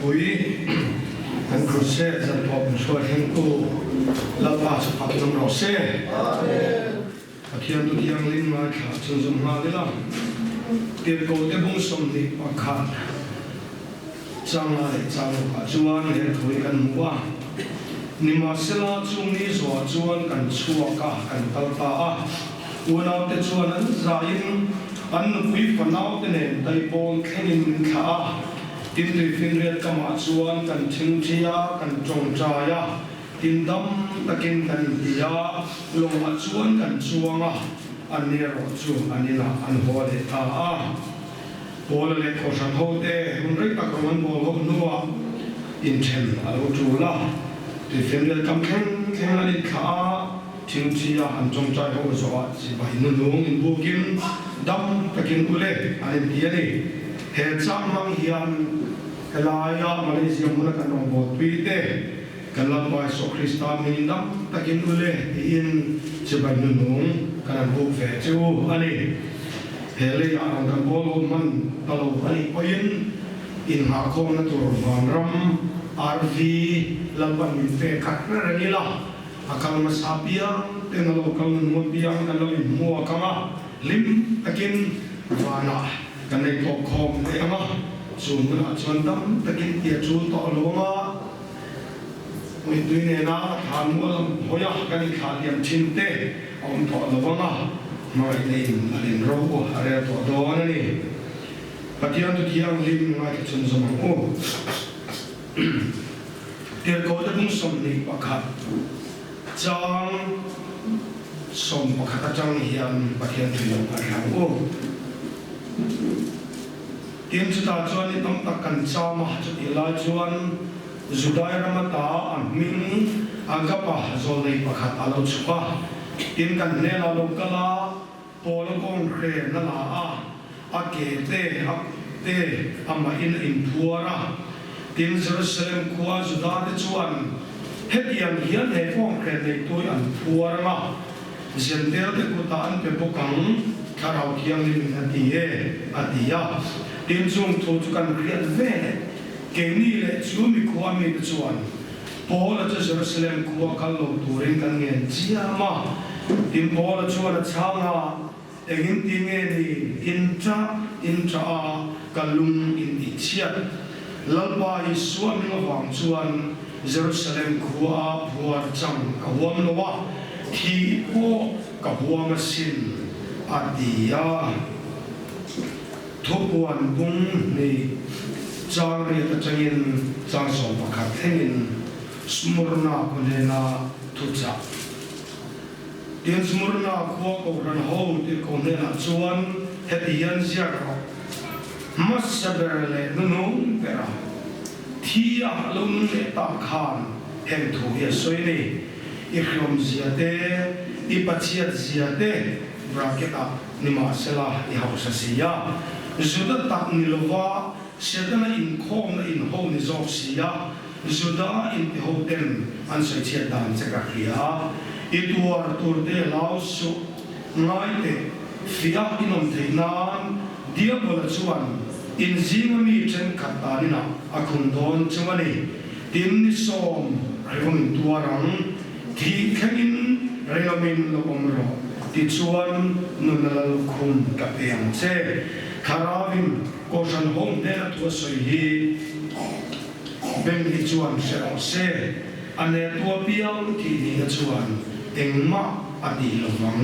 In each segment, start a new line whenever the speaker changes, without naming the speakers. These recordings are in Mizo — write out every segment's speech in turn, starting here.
Thupui, Kan Crusade zan pawh min hruai thlengtu Lalpa chu fak tum rawh se. Pathian tu thianghlim ngaithla chhunzawm nghal ila, Tirhkohte bung 21 changa leh changukah chuan he thu hi kan hmu a, Nimahsela chung ni zawhah chuan kan chhuak a, kan kal ta a, unaute chuan an zaiin an nupui fanaute nen taipawn thlengin min thlah a, tin tuifinriat kamah chuan kan thingthi a, kan tawngtai a, tin dam takin kan inti a, lawngah chuan kan chuang a, an erawh chu an inah an haw leh ta a. Paula leh Kohhran hote hun rei tak rawng an bawl ho hnuah inthen a lo tul a, tuifinriat kam thleng thleng an inthlah a, thingthi a an tawngtai ho zawhah chibai nunung inbukin dam takin ule an inti a ni. He chang hmang hian helaia Malaysia hmuna kan rawngbawlpui te kan Lalpa Isua Krista hmingin dam takin ule tiin chibai nunung kan han buk ve chu a ni. He leiah rawn kan bawl ho hman ta lo a nih pawhin inghahkhawmna tur vanram, RV, Lalpan min pek khat reng reng ila, a kal hmasa piang ten a lo kal nunung apiang kan lo inhmuak ang a, hlim takin vanah kan ei tawh khawm leh ang a, chu hmunah chuan dam takin tia chul tawh lo ang a, Mittui nena thlan mual ang hawi a kan inthlah liam thin te a awm tawh lo ang a, hmangaihna in a lin ro a rel tawh dawn a ni. Pathian tu thianghlim ngaithla chhunzawm ang u. Tirhkohte bung 21 chang 11 atang hian Pathian thu lo ngaithla ang u. Tin, chutah chuan ni tam tak kan cham a, chutih lai chuan Judai ram ata a hming Agapa zawlnei pakhat a lo chhuk a. Tin, kan hnenah lo kal a, Paula kawnghren a la a, a ke te, a kut te amahin a inphuar a. Tin, Jerusalem khua Judate chuan hetiang hian he kawnghren neitui an phuar ang a, Zentelte kutah an pe bawk ang, Thlarau Thianghlim in a ti e, a ti a. Tin, chung thu chu kan hriat ve leh keini leh chu mikhua mite chuan Paula chu Jerusalem khua kal lo turin kan ngen chiam a. Tin, Paula chuan a chhang a, Engin ti nge ni in ṭah in ṭah a, ka lung in tih chhiat. Lalpa Isua hming avang chuan Jerusalem khua a phuar chang ka huam lo a, thih pawh ka huam asin, a ti a. Thupuan bung hnih chang riat atangin chang 11 thlengin Smurna khaw hnena thuchah. Tin, Smurna khua Kohhran ho tirhkoh hnenah chuan heti hian ziak rawh, Hmasa ber leh hnunung bera thi a lo nung leh tak khan heng thu hi a sawi ni, I hriawm zia te, i pachiat zia te bracket ah nimahsela i hausa si a, Juda tak ni lova Setana inkhawmna inho ni zawk si a, Juda intiho ten an sawi chhiat dan che ka hria a, i tuar tur te hlau suh, ngai teh, fiah in awm theih nan Diabola chuan in zinga mi thenkhat tanin ah a khum dawn chu a ni. Tin ni sawm ringawm in tuar ang, thih thlengin ringawmin lo awm rawh, tichuan nuna lal khum ka pe ang che. Thlarauin Kohhran hawng hnena thu a sawi hi Beng hi chuan hre rawh se, a netua piang tih nihna chuan engmah a tih lo vang,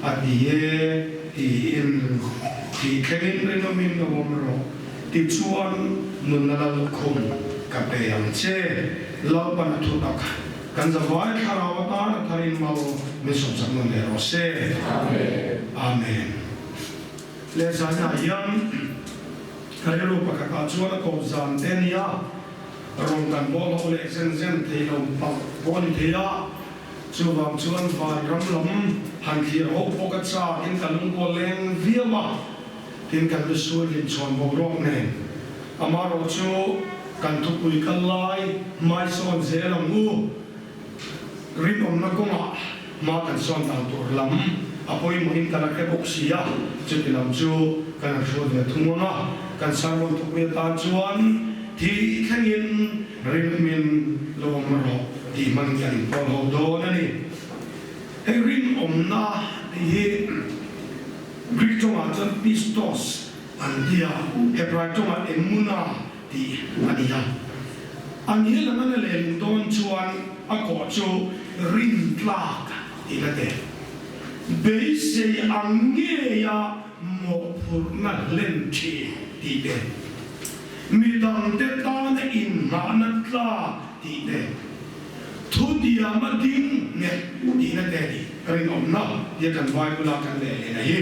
a ti e, tiin thih thlengin rinawmin lo awm rawh, tichuan nunna lallukhum ka pe ang che, Lalpan a thu tak kan zavai thlarau atan a tharin mal min sawmsak nawn leh rawh se. Amen. Leh zanah hian ka rilru pakhatah chuan a tawp zan te a nia, rawn kan bawl ho leh zen zen thei lo palh pawh a ni thei a, chuvang chuan vanram lam han thlir ho pawh ka chakin ka lungkaw leng viau a, tin kan lusun hlimchhawn boruak nen amaherawh chu kan thupui kal lai hmaisawn zel ang u. Rinawmna kawngah hma kan sawn dan tur lam a pawimawhin kan a hre bawk si a, chuti lam chu kan han hruat ve thung ang a, kan sermon thupui atan chuan Thih thlengin rinawmin lo awm rawh tih hman kan inpawl ho dawn a ni. Hei rinawmna tih hi Greek tawngah chuan pistos an ti a, Hebrai tawngah emuna tih a ni a. A ni langa na lehling dawn chuan a kawh chu rintlak tih na te. Beisei ang ngeia mawhphurhna hlen thin tih te. Midangte tana inhnahna tla tih te, thutiama ding nghet tihna te ni rinawmna tia kan Bible-a kan leh lehna hi.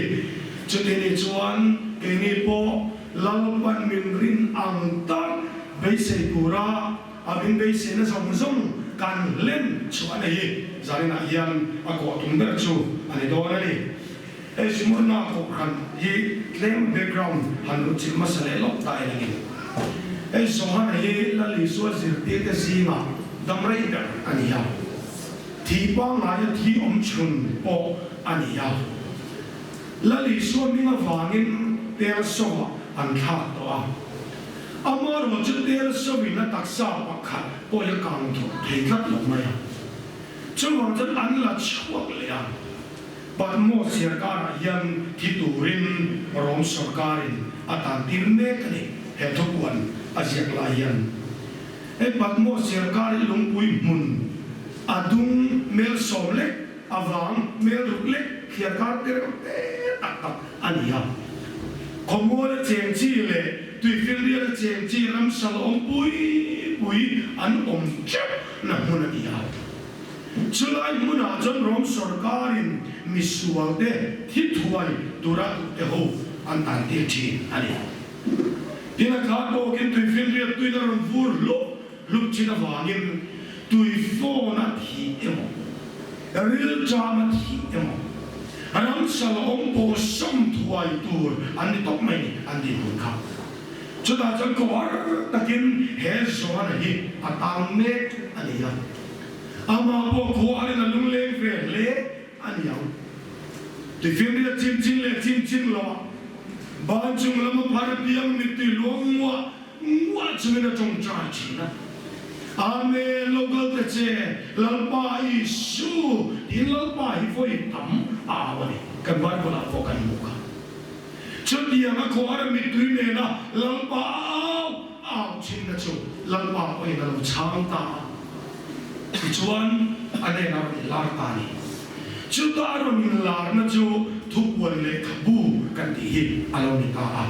Chuti ni chuan keini pawh Lalpan min rin ang tak beisei tura a min beiseina zawng zawng kan hlen chhuah a ni hi zaninah hian a kawh tum ber chu a ni dawn a ni. Hei Smyrna kohhran hi tlem background han lut chilh hmasa leh lawk ta en angin. Hei Johana hi Lal Isua zirtirte zingah dam rei ber a ni a, thi pangngaia thi awm chhun pawh a ni a. Lal Isua hming avangin tel sawah an thlak tawh a. Amaherawhchu chu tel sawin a taksa pakhat pawh hi a kang thawk thei tlat lo mai a. Chuvang chuan an la chhuak leh a. Patmos sirkarah hian thi turin Rom sawrkarin a tantir mek a ni, he thupuan a ziak lai hian. Hei Patmos sirkar hi lungpui hmun a dung mel sawm lek, a vang mel ruk lek thliarkar te reuh te tak tak a ni a. Khawmuala cheng chi leh tuifinriala cheng chi ramsa la awm pui pui an awm teuh na hmun a ni a. Chulai hmunah chuan Rom sawrkarin misualte thi thuai tura duhte ho an tantir thin a ni. Tin, a khat bawkin tuifinriat tuin a rawn vur hlup hlup thin avangin tuifawn a thih emaw, rilṭam a thih emaw, ramsa la awm pawh sawm thuai tur an ni tawp mai ni an dinhmun kha. Chutah chuan kawr takin he Johana hi a tang mek a ni a. Amah pawh khuarin a lungleng ve hle a ni ang. Tifinriat chim chin leh chim chin lo ah ban chung lama phar piang mittui luang nguah nguah chungin a tawngtai thin a. Amen, lo kal ta che, Lalpa Isu tiin Lalpa hi vawi tam a au a ni. Kan Bible ah pawh kan hmuh kha. Chutiang a khuara mittui nena Lalpa a au au thinna chu Lalpa pawhin a lo chhang ta a. Tichuan, a hnenah a rawn inlar ta a ni. Chuta a rawn inlarna chu Thupuan lehkhabu kan tih hi a lo ni ta a.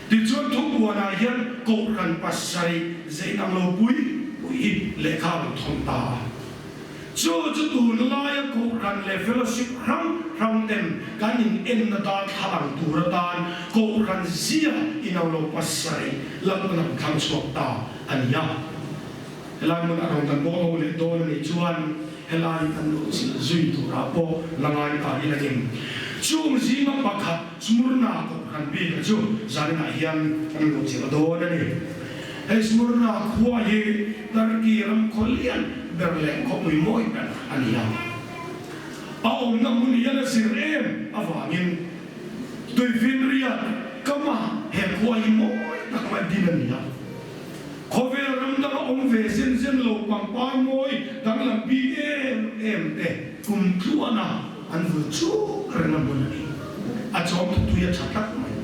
Tichuan, Thupuanah hian Kohhran pasarih zeinang lo pui pui hi lehkha a rawn thawn ta a. Chu chu tunlaia Kohhran leh Fellowship hrang hrang ten kan in enna darthlalang tur atan Kohhran zia inang lo pasarih Lalpan a rawn thlang chhuak ta a ni a. Helai hmun a rawn kan bawk ho leh dawn a nih chuan helai kan luh chilh zui turah pawh la ngai ta ila ning. Chung zinga pakhat Smurna Kohhran bika chu zaninah hian kan luh chilh dawn a ni. Hei Smurna khua hi Turkey ram khaw lian ber leh khawpui mawi ber a ni a. A awmna hmun hian a zir em avangin Tuifinriat kama he khua hi mawi tak mai din a ni a. Khawvel ram danga awm ve zen zen lo pangpar mawi danglam bik em em te kum tluana an vul chuk reng a hmun a ni. A chawm thutui a tha tlat mai.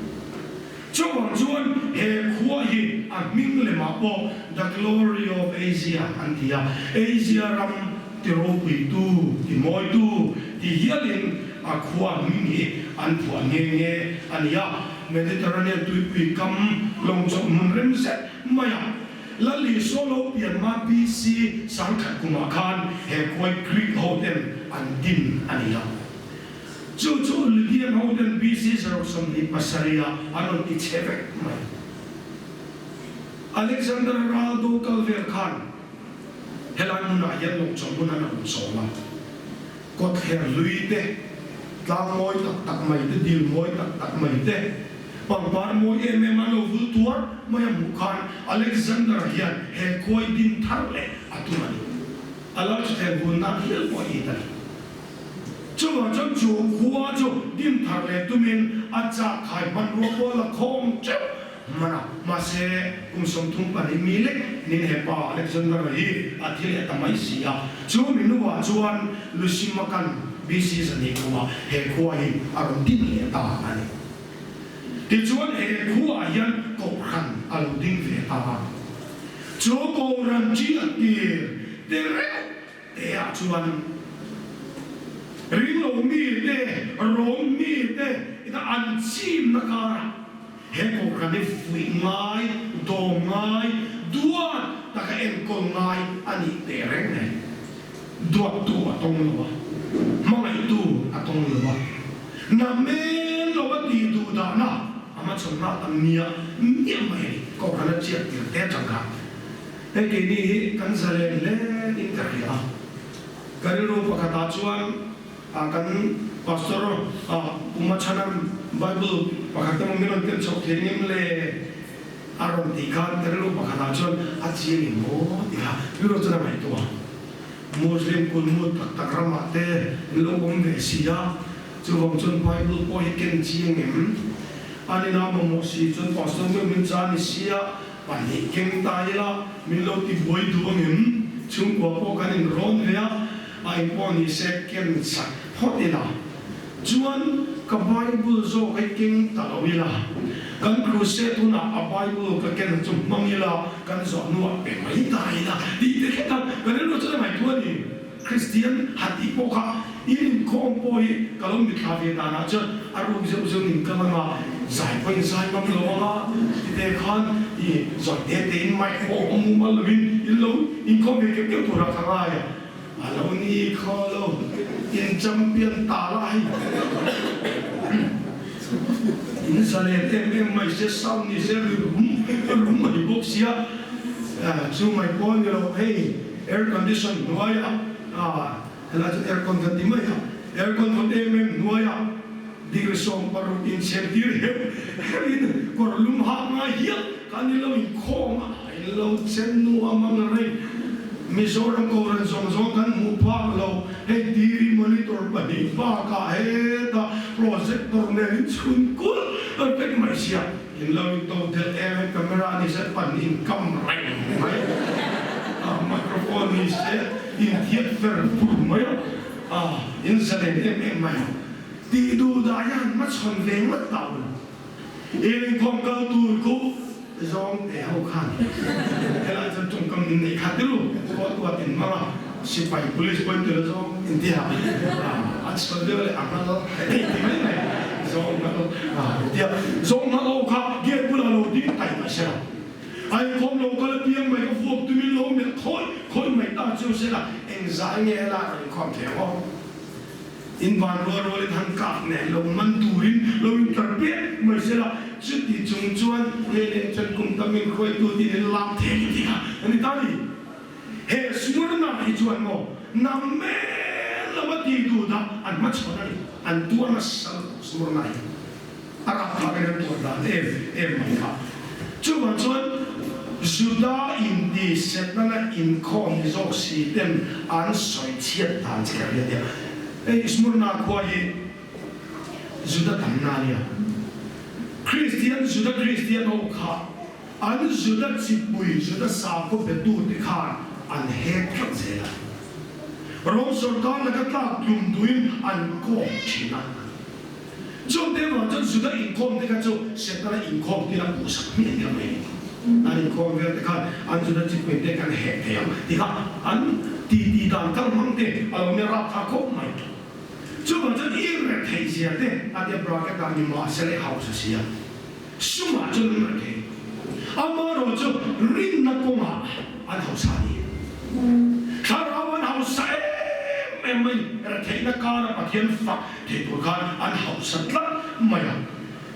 Chuvang chuan he khua hi a hming lemah pawh The Glory of Asia an ti a, Asia ram ti ropuitu, ti mawitu ti hialin a khua hming hi an phuah nghe nghe a ni a. Mediterranean tuipui kam lawngchawlh hmun rem zet maia Lal Isua lo pian hma BC 1000 kumah khan he khuai Greek hoten an din a ni a. Chu chu Lydian hoten BC 27 ah an rawn ti chhe vek mai. Alexander ral do kal vel khan helai hmunah hian lawngchawlh hmun an rawn chawl a. Kawtthler hlui te, tlang mawi tak tak mai te, dil mawi tak tak mai te, pangpar mawi em em an lo vul tuar mai a hmuh khan Alexander hian he khuai din thar leh a tum a ni. A lal thuthleng hun nan hial pawh a it a ni. Chuvang chuan chu khua chu din thar leh tumin a chahkhai hmanrua pawh la khawm teuh. man a, mahse kum 32 mi lek nin he pa Alexander-a hi a thi leh ta mai si a. Chu mi hnuah chuan Lusimakan BC 200 kumah he khua hi a rawn din leh ta a ni. Tichuan he khuaah hian Kohhran a lo ding ve ta a. Chu Kohhran ṭial tir te reuh teah chuan ringlo mite, Rom mite ina an chimna karah he Kohhran hi fuih ngai, dawm ngai, duat taka enkawl ngai a nih teh reng nei. Duattu a tawng lo a, hmangaihtu a tawng lo a, na men lo a tih duh dahna a hmachhawnna tam miah miah mai a ni. Kohhran a chiat tir te atang khan hei keini hi kan zalen hle in ka hria a, ka rilru pakhatah chuan kan Pastor Pu Machhanan Bible pakhat emaw min rawn ken chhoh thei ngem le? A rawn tih khan ka rilru pakhatah chuan a chiang em maw ti kha rilru chuan a ngaihtuah a. Muslim kulmut tak tak ramah te an lo awm ve si a, chuvang chuan Bible pawh hi ken chiang em? An inah mamawh si chuan Pastor meuh min cha ni sia, pahnih keng ta ila min lo ti buai duh ang em? Chhungkua pawh kan inrawn ve a, a engpawh ni se ken chak phawt ila. Chuan ka Bible zawk hi keng ta lo ila, kan crusade hunah a Bible ka ken chu hmang ila, kan zawh hnuah pe mai ta ila tih te khet a, ka rilru chuan a ngaihtuah a ni. Kristian ha tih pawh kha in inkhawm pawh hi ka lo mithla ve danah chuan a ruk zeuh zeuh in kal anga, zai pawh in zai ngam lo anga, tite khan i zawi te te in mic pawh awm mumal lovin in lo inkhawm ve keuh keuh turah ka ngai a. A lo ni kho lo, in champion ta la hei. In zalen em em mai se, sound ni se ri rum rum mai bawk sia. Chu mai pawh ni lo hei, air condition hnuaiah, helai chu air con kan ti mai a, air con vawt em em hnuaiah degree 16 in chhem tir heuh heuhin kawr lum hak ngai hial kan in lo inkhawm a. In lo chen nuam ang reng. Mizoram Kohhran zawng zawng kan hmuh phak lo. Hei TV monitor pahnih bakah heta projector nen in chhun kulh vek mai sia. In lo in to del em em camera ni se pan in kam reng mai a, microphone ni se in thiat fer fur mai a, in zalen em em mai a. Tih duh dah hian hmachhawn ve ngawt tau lo. Inkhawm kal tur khu zawng te ho khan helai chuan tawngkam min neih khat ru khaw tuat in hmang a, sipai police pawhin tel zawng in ti a, a chhuat deuh leh a hmal hei ti mai mai zawng hmal tia zawng hmal ho kha gate bulah lo ding tai mai se la, a inkhawm lo kal apiang mai ka vuak tumin lo melh khawi khawi mai ta chu se la engzah nge helai rawn inkhawm thei ang aw. In van rual rualin han kap nen lo man turin lo intlar piah mai se la, chuti chung chuan hei leh chen kum tam in hruaitu tin in lam thei ni tih kha a ni ta ni. He Smyrna hi chuan maw nang mel lama ti duh dah an hmachhawn a ni, an tuar nasa lutuk Smyrna hi a rapthlak in an tuar dan em em mai kha. Chuvang chuan Juda inti Setana inkhawm ni zawk si ten an sawi chhiat dan che ka hria tia. Hei Smyrna khua hi Juda tamna a nia. Kristian Juda Kristian ho kha an Juda chipui Juda sakhaw betu te khan an hek tlat zel a. Rom sorkar laka tlak tlum duhin an kawm thin a. Chung te vang chuan Juda inkhawm te kha chu Setana inkhawm tir a puhsak hmiah hmiah mai a ni. An inkhawm vel te khan an Juda chipui te kan hek thei ang ti kha an titi dan kal hmang te a lo nia rap tha khawp mai. Chuvang chuan i rek theih zia te a tia bracket ah ni mahse leh hausa sia sumah chuan an rek thei. Amaherawh chu rinna kawngah an hausa a ni. Thlarau an hausa em em mai ni. Retheihna kara Pathian fak thei tur khan an hausa tlat mai a.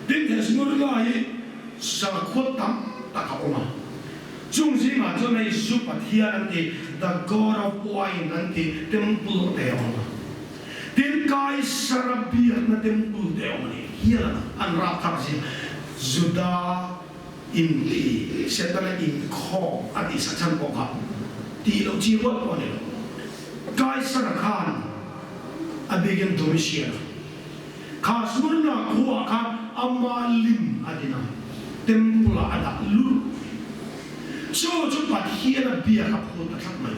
Tin, he Smyrna hi sakhua tam tak a awm a. Chung zingah chuan hei zu Pathian an ti, the god of wine an ti, temple te a awm a. Tin, Kaisara biakna temple te a awm a ni. Hian an rapthlak zia Juda inti Setana inkhawm a tih sak chhan pawh kha tih loh chi rual pawh a ni lo. Kaisara khan a bikin Domitian-a kha Smyrna khuaah khan ama lim a din a. Temple ah a dah lurh mai. Chu chu Pathian a biak a phut ta tlat mai.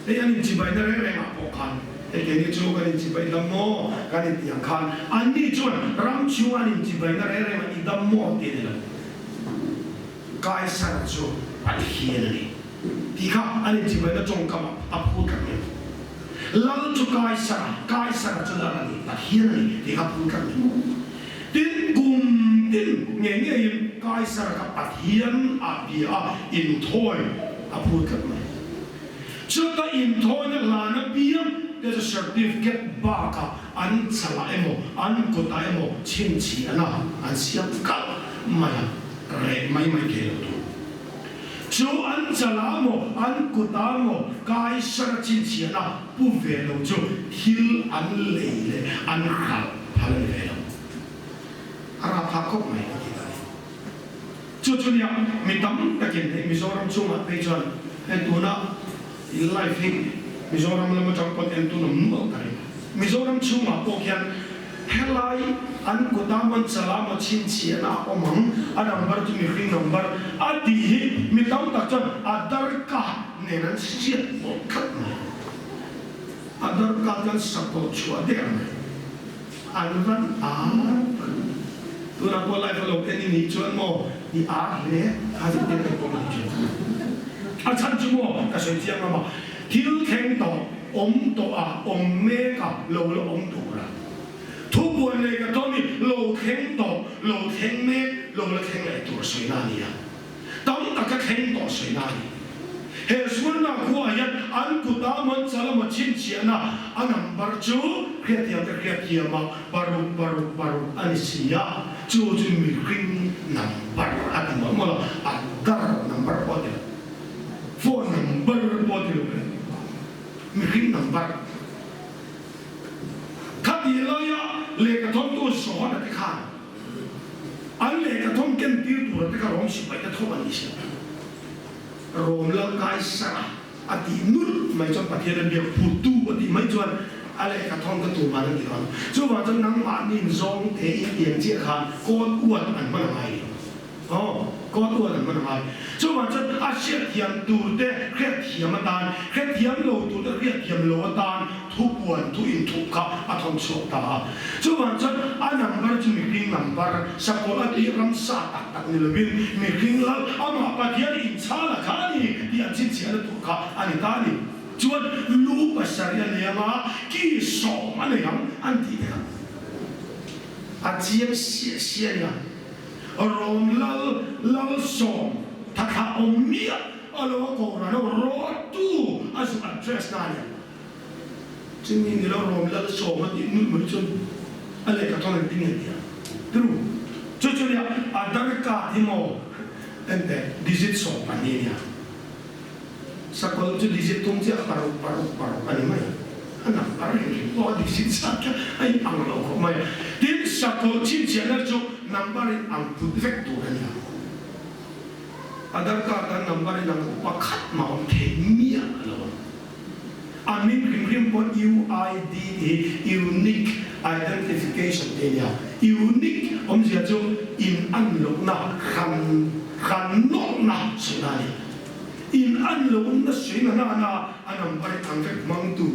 Hei an inchibaina reng reng ah pawh khan hei keini chu kan inchibai dam maw kan inti ang khan anni chuan ram chhunga an inchibaina reng reng ah i dam maw tih a ni lo. Kaisar chu Pathian a ni tih kha an inchibaina tawngkam ah a phut tlat mai. Lal chu Kaisara, Kaisara chu lal a ni, Pathian a ni tih kha phut tlat mai. Tin, kum tin ngei ngeiin Kaisara kha Pathian ah bia a inthawi a phut tlat mai. Chuta inthawina hlana piang te chu certificate bakah an chalah emaw an kutah emaw chhinchhiahna an siam kalh mai a, reh mai mai thei lo tur. Chu an chalah maw an kutah maw Kaisara chhinchhiahna pu ve lo chu thil an lei leh an hralh phal a ni ve lo. A rapthlak khawp mai a ti ta a ni. Chu chu nia, mi tam takin hei Mizoram chungah phei chuan hei tuna in live hi Mizoram lam atang pawn en tun awm nual ka ring. Mizoram chhungah pawh khian helai an kuta mawn chala maw chhinchhiahna a awm ang, a number chu mihring number a tih hi mi tam tak chuan Aadhar card nen an hriat pawh tlat mai. Aadhar card chuan sakawlh chhuah der mai. An van ar tak. Tunah pawh live a lo en i nih chuan maw i ar hle kha zet te ka pawm ang thin. A chhan chu maw ka sawi chiang lam a, thil thleng tawh, awm tawh a, awm mek a, lo la awm tur a. Thubuan leh ka tawn i lo thleng tawh, lo thleng mek, lo la thleng leh tur sawi na a ni a. Tam taka thleng tawh sawi na a ni. He Smyrna khuaah hian an kuta man chalama chhinchhiahna a number chu hriatthiam te hriatthiama paruk paruk paruk a ni si a, chu chu mihring number a ti mawlh mawlh a, Aadhaar number pawh a ti lo, phone number pawh a ti lo e, mihring number. Khati laia lehkha thawmtu Johana te khan An lehkha thawm ken tir tura te kha Rom sipai te thawm an ni sia. Rom lal Kaisara a tih nulh mai chuan Pathian a biak phut tu a tih mai chuan a lehkha thawm kha tuman an ti dawn. Chuvang chuan nangmahni in zawng te in tiang chiah khan kawn uat an hman a ngai lo. Aw, kawn uat an hman a ngai. Chuvang chuan a hriatthiam tur te hriatthiam atan, hriatthiam lo tur te hriatthiam lo atan Thupuan thu inthup kha a thawn chhuak ta a. Chuvang chuan a number chu mihring number, sakawlh a tih ramsa tak tak ni lovin mihring lal amah Pathian inchhal a kha a ni tih an chhinchhiahna tur kha a ni ta a ni. Chuan lu pasarih a nei anga ki sawm a nei ang an tih te kha a chiang siah siah nia. Rom lal lal sawm thathlah awm miah a lo a kohhran ho rawttu a zuk address na a ni. Chumi ni lo Rom lal sawm a tih nulh mai chuan a lehkha thawng engtin nge tia tru chu chu nia Aadhaar card hi maw ente digit 12 nia sakawlh chu digit thum chiah paruk paruk paruk a ni mai a number hrim hrim pawh a digit zat kha a in ang lo khawp mai a tin sakawlh chhinchhiahna chu number in ang put vek tur a nia Aadhaar card a number in ang pakhat mah awm thei miah lo ang. A hming hrim hrim pawh UID tih hi Unique Identification tih a ni a. Unique awmzia chu in an lohna, hran hran nawlhna sawina a ni. In an lohna sawina nana a number in ang vek hmangtu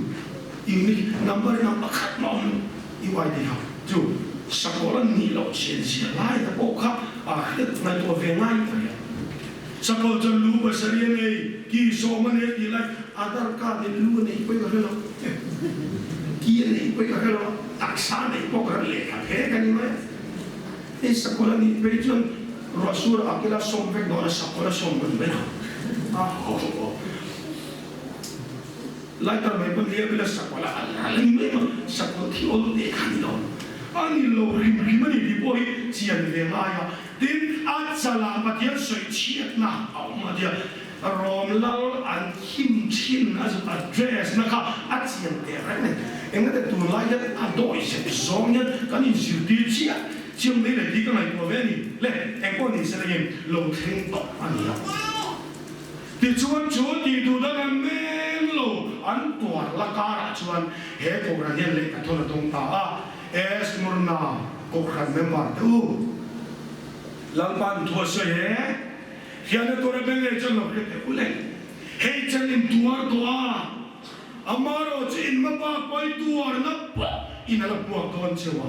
unique number in ang pakhat mah awm lo UID kha chu sakawlh an nih loh chian zia lai te pawh kha a hriat ngaihtuah ve ngai ta riau. Sakawlh chuan lu pasarih a nei, ki sawm a nei tih lai Aadhaar card in lu a neih pawh i ka hre lo, ki a neih pawh i ka hre lo, taksa a neih pawh ka hre lehkha phek a ni mai. Hei sakawlh a nih phei chuan ruahsur ah kila sawm vek dawn a, sakawlh a sawm a ni mai lo. A ho ho. Lighter mai pawn lia bila sakawlh a al a ni mai lo, sakawlh thi awl teh kha a ni lo. A ni lo hrim hrim a ni tih pawh hi chian ve ngai a. Tin, a chalah Pathian sawi chhiatna a awm a tia, Rom lal an him thin a zuk address na kha a chian teh reng a ni. Engate tunlai hian a dawi zep zawng hian kan inzirtir chiah chiang mai leh tih ka ngaihtuah ve a ni. Le, engpawh ni se lengin lo thleng tawh a ni a. Tichuan chu tih duh dang an meng lo an tuar la karah chuan he Kohhran hian lehkha thawn a dawng ta a, Esmurna Kohhran member te u. Lalpa'n thu a sawi e, Hian a tura beng leh chuan lo hre teh u le. Hei chen in tuar tawh a, amaherawh chu in hmabak pawh i tuarna pawh in a la hmuak dawn cheu a.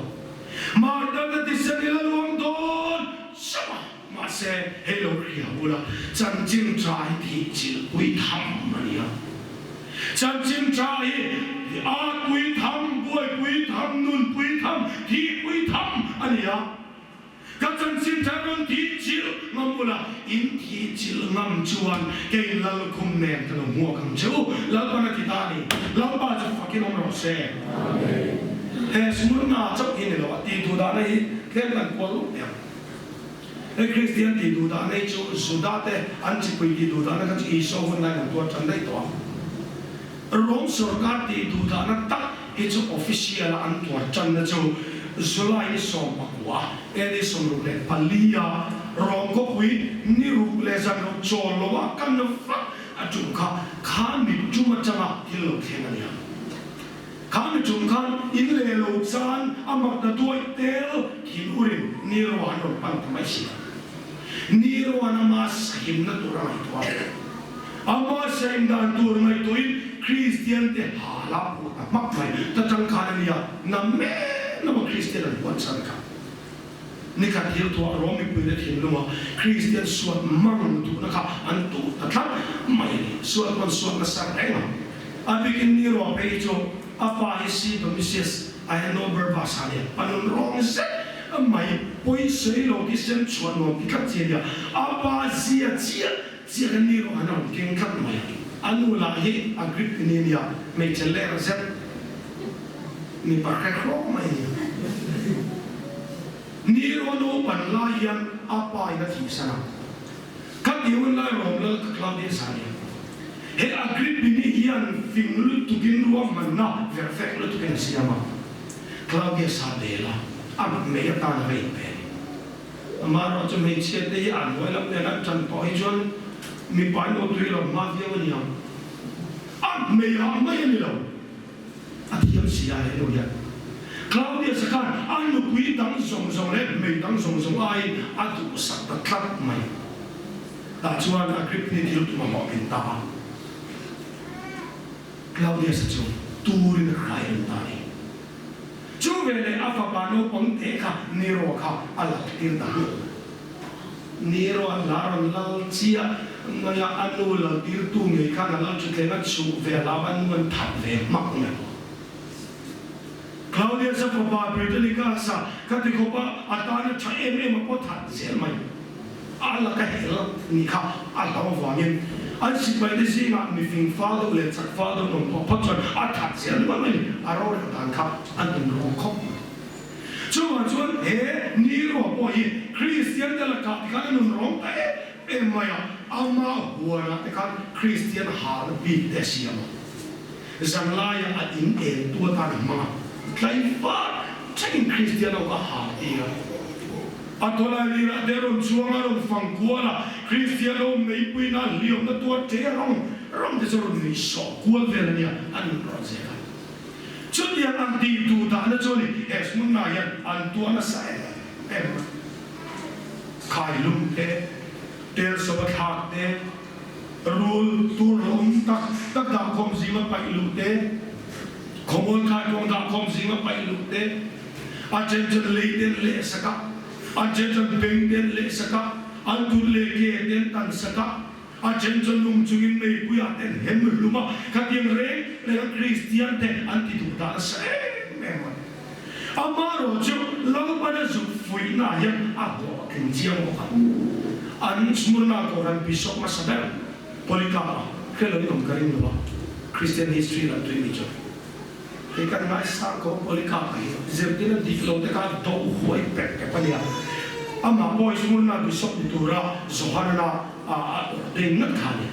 Martar-te thisen i la luang dawn chauh a, mahse hei lo hria ula, chanchin tha hi thih chilh pui tham a ni a. Chanchin tha hi at pui tham, buai pui tham, nun pui tham, thih pui tham a ni a. Ka chanchin tha rawn thih chilh ngam ula, in thih chilh ngam chuan kei Lalkhum nen ka lo hmuak ang che u, Lalpan a ti ta a ni. Lalpa chu fakin awm rawh se. He Smurna chauh hi ni lo, a tih duh dahna hi tlem kan kual lup teh ang. He Kristian tih duh dahna hi chu Juda te an chipui tih duh dahna kha chu Isua hun laiin an tuar tan daih tawh a. Rom sorkar tih duh dahna tak hi chu official a an tuar tanna chu July ni 19 AD 64 a Rom khawpui ni ruk leh zan ruk chawl lo a kan vak a tum kha kha mi tum atanga thil lo thleng a nia. Kha mi tum khan in leh lo chan a mak ta duai tel thin urin Nero an rawn pan ta mai si a. Nero an ama sahimna tur a ngaihtuah a. Ama sahim dan tur ngaihtuahin Kristian te hala pawh ta hmak mai ta tang khan a nia, na men lama Kristian an huat chhan kha. Nikhat thil thuah Rom mipui te thinlunga Kristian suat mang duhna kha an tuh ta tlat mai a ni. Suat pawn suat nasa reng a. A bikin Nero phei hi chu a pa hi si Domitius Ahenobarbus a nia, a nun rawng zet mai pawisawi lo thisen chhuah nuam ti tlat chi a nia. A pa zia chiah chiah kha Nero han a rawn keng tlat mai a. A nu lah hi a Greek ni a nia, hmeichhe ler zet mipa hre hrawk mai a nia. Nero naupan lai hian a pa in a thihsan a. Ka ti hun lai rawm lal ka Claudius a nia. He Agrippini hian fing lutukin ruahmanna verfek lutukin a siam a, Claudius a bel a, a mei atan a va inpe a ni. Amaherawh chu hmeichhia te hi an huai lam nen an tan tawh hi chuan mipa in aw tui lo hma viau a ni ang. A mei ah mai a ni lo. A thiam si a he nu hian. Claudius-a khan a nupui dang zawng zawng leh hmei dang zawng zawng aiin a duhsak ta tlat mai. Tah chuan Agrippa-ni thil tum a hlawhtlin ta a. Claudius-a chu turin a hrai reng ta a ni. Chu veleh a fapa naupang te kha Nero-a kha a lal tir ta hnuh. Nero an la rawn lal chiah mai a, a nu lal tirtu ngei khan a lal thutleng a chhuh ve a lau a nu an that ve hmak mai. Claudius-a fapa Britannicus-a kha ti khawp a, a tan a tha em em a pawh that zel mai. A laka hel ni kha a hlau avangin an sipaite zingah mifing fal deuh leh chak fal deuh an awm tawh phawt chuan a that zel mai mai ni. A rorel dan kha an inrawng khawp mai. Chuvang chuan he Nero pawh hi Kristian te lakah ti khan a nun rawng ta em em mai a, ama huanah te khan Kristian halna bik te a siam a, zanlaiah a in en tu atan a hmang a, tlaivar thlengin Kristian ho kha hal tir a. A tawlai lirah te a rawn chuang a, a rawn fang kual a, Kristian ho meipuina hliamna tuar te rawng rawng te chu a rawn nuih sawh kual vel a nia, a nun rawn zel a. Chutiang an tih duh dahna chu a ni, he hmunah hian an tuah nasa em em a. Khailum te, telsawp a thlak te, rul tur hlawm tak tak dahkhawm zinga paih luh te, khawmual thlaikuang dahkhawm zinga paih luh te, a then chuan lei te an leh sak a, a then chuan beng te an leh sak a, an kut leh ke te an tan sak a, A then chu nung chungin meipuiah te an hem hlum a, khatiang reng reng a Kristian te an ti duh dah nasa em em a ni. Amaherawh chu Lalpan a zuk fuihna hian a hlawhtling chiang bawk a. An Smurna Kohhran Bishop hmasa ber Polycarp a hre loin awm ka ring lo a, Christian history lam tui mi chu. Hei kan ngaisang ko Polycarp a hi zirtir a dik lo te kha do huai pek pek a nia. Amah pawh hi Smurna Bishop ni tura Johanna a ordain ngat kha a ni.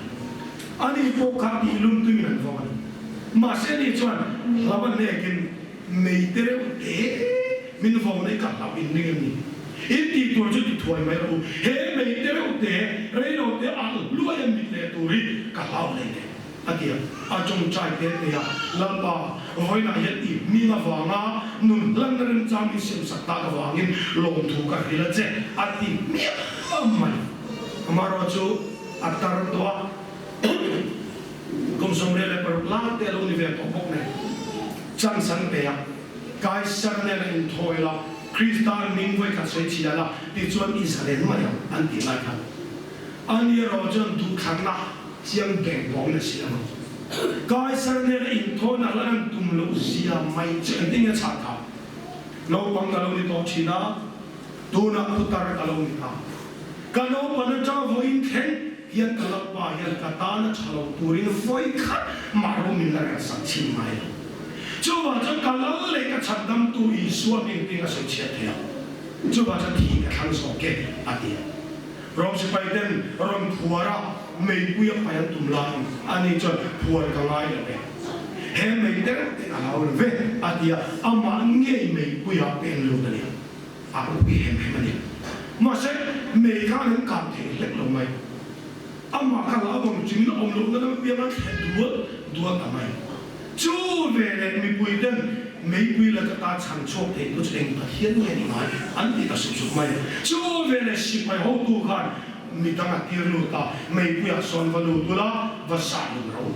Ani pawh kha tihlum tuiin an vawng a ni. Mahse ani chuan hlau a hnekin mei te reuh te min vawng na i ka hlauh in ring em ni? In tih tur chu ti thuai mai rawh u. He mei te reuh te reilo te alh hluai a mit leh tur hi ka hlau hle hle. A ti a, a tawngtai te te a, Lalpa, vawiinah hian i hming avanga nun hlanna remchang min siamsak tak avangin lawmthu ka hrilh a che, a ti hmiah mai. Amaherawhchu a tar tawh a, kum 26 lai te a lo ni ve tawh bawk nen, chance an pe a, Kaisar nena inthawi la, Krista hming vawikhat sawi chhia la, tichuan i zalen mai ang, an tih lai khan. Ani erawh chuan duhthlanna chiang beng bawngin a siam a. Kaisar nena inthawina hlan an tum loh zia mai chu engtin nge chhan kha? Naupang ka lo ni tawh thin a, tunah putar ka lo ni ta. Ka naupan atanga vawiin thleng hian ka Lalpa hian ka tana tha lo turin vawikhat mah ro min la rel sak chhin ngai lo. Chuvang chuan ka lal leh ka chhandamtu Isua hming ping a sawi chhiat thei ang. Chuvang chuan thi ka thlang zawk e, a ti a. Rom sipai ten rawn phuar a, meipui a pai an tum laiin ani chuan phuar ka ngai lo e, he mei tereuh te a hlau lo ve, a ti a, amah ngei meipuia pen lut a ni a, a pui hem hem a ni. Mahse, mei khan an kap thei hlek lo mai. Amah kha hlau bang chungin a awm lohna lam apiang a thleh dual dual ta mai. Chu veleh mipui ten meipui la ka ta chhan chhuak thei tu chu eng Pathian nge ni ngai an ti ta sup sup mai. Chu veleh sipai hotu khan midang a tir lut a, meipuiah sawn va lut ula va sah lun ro.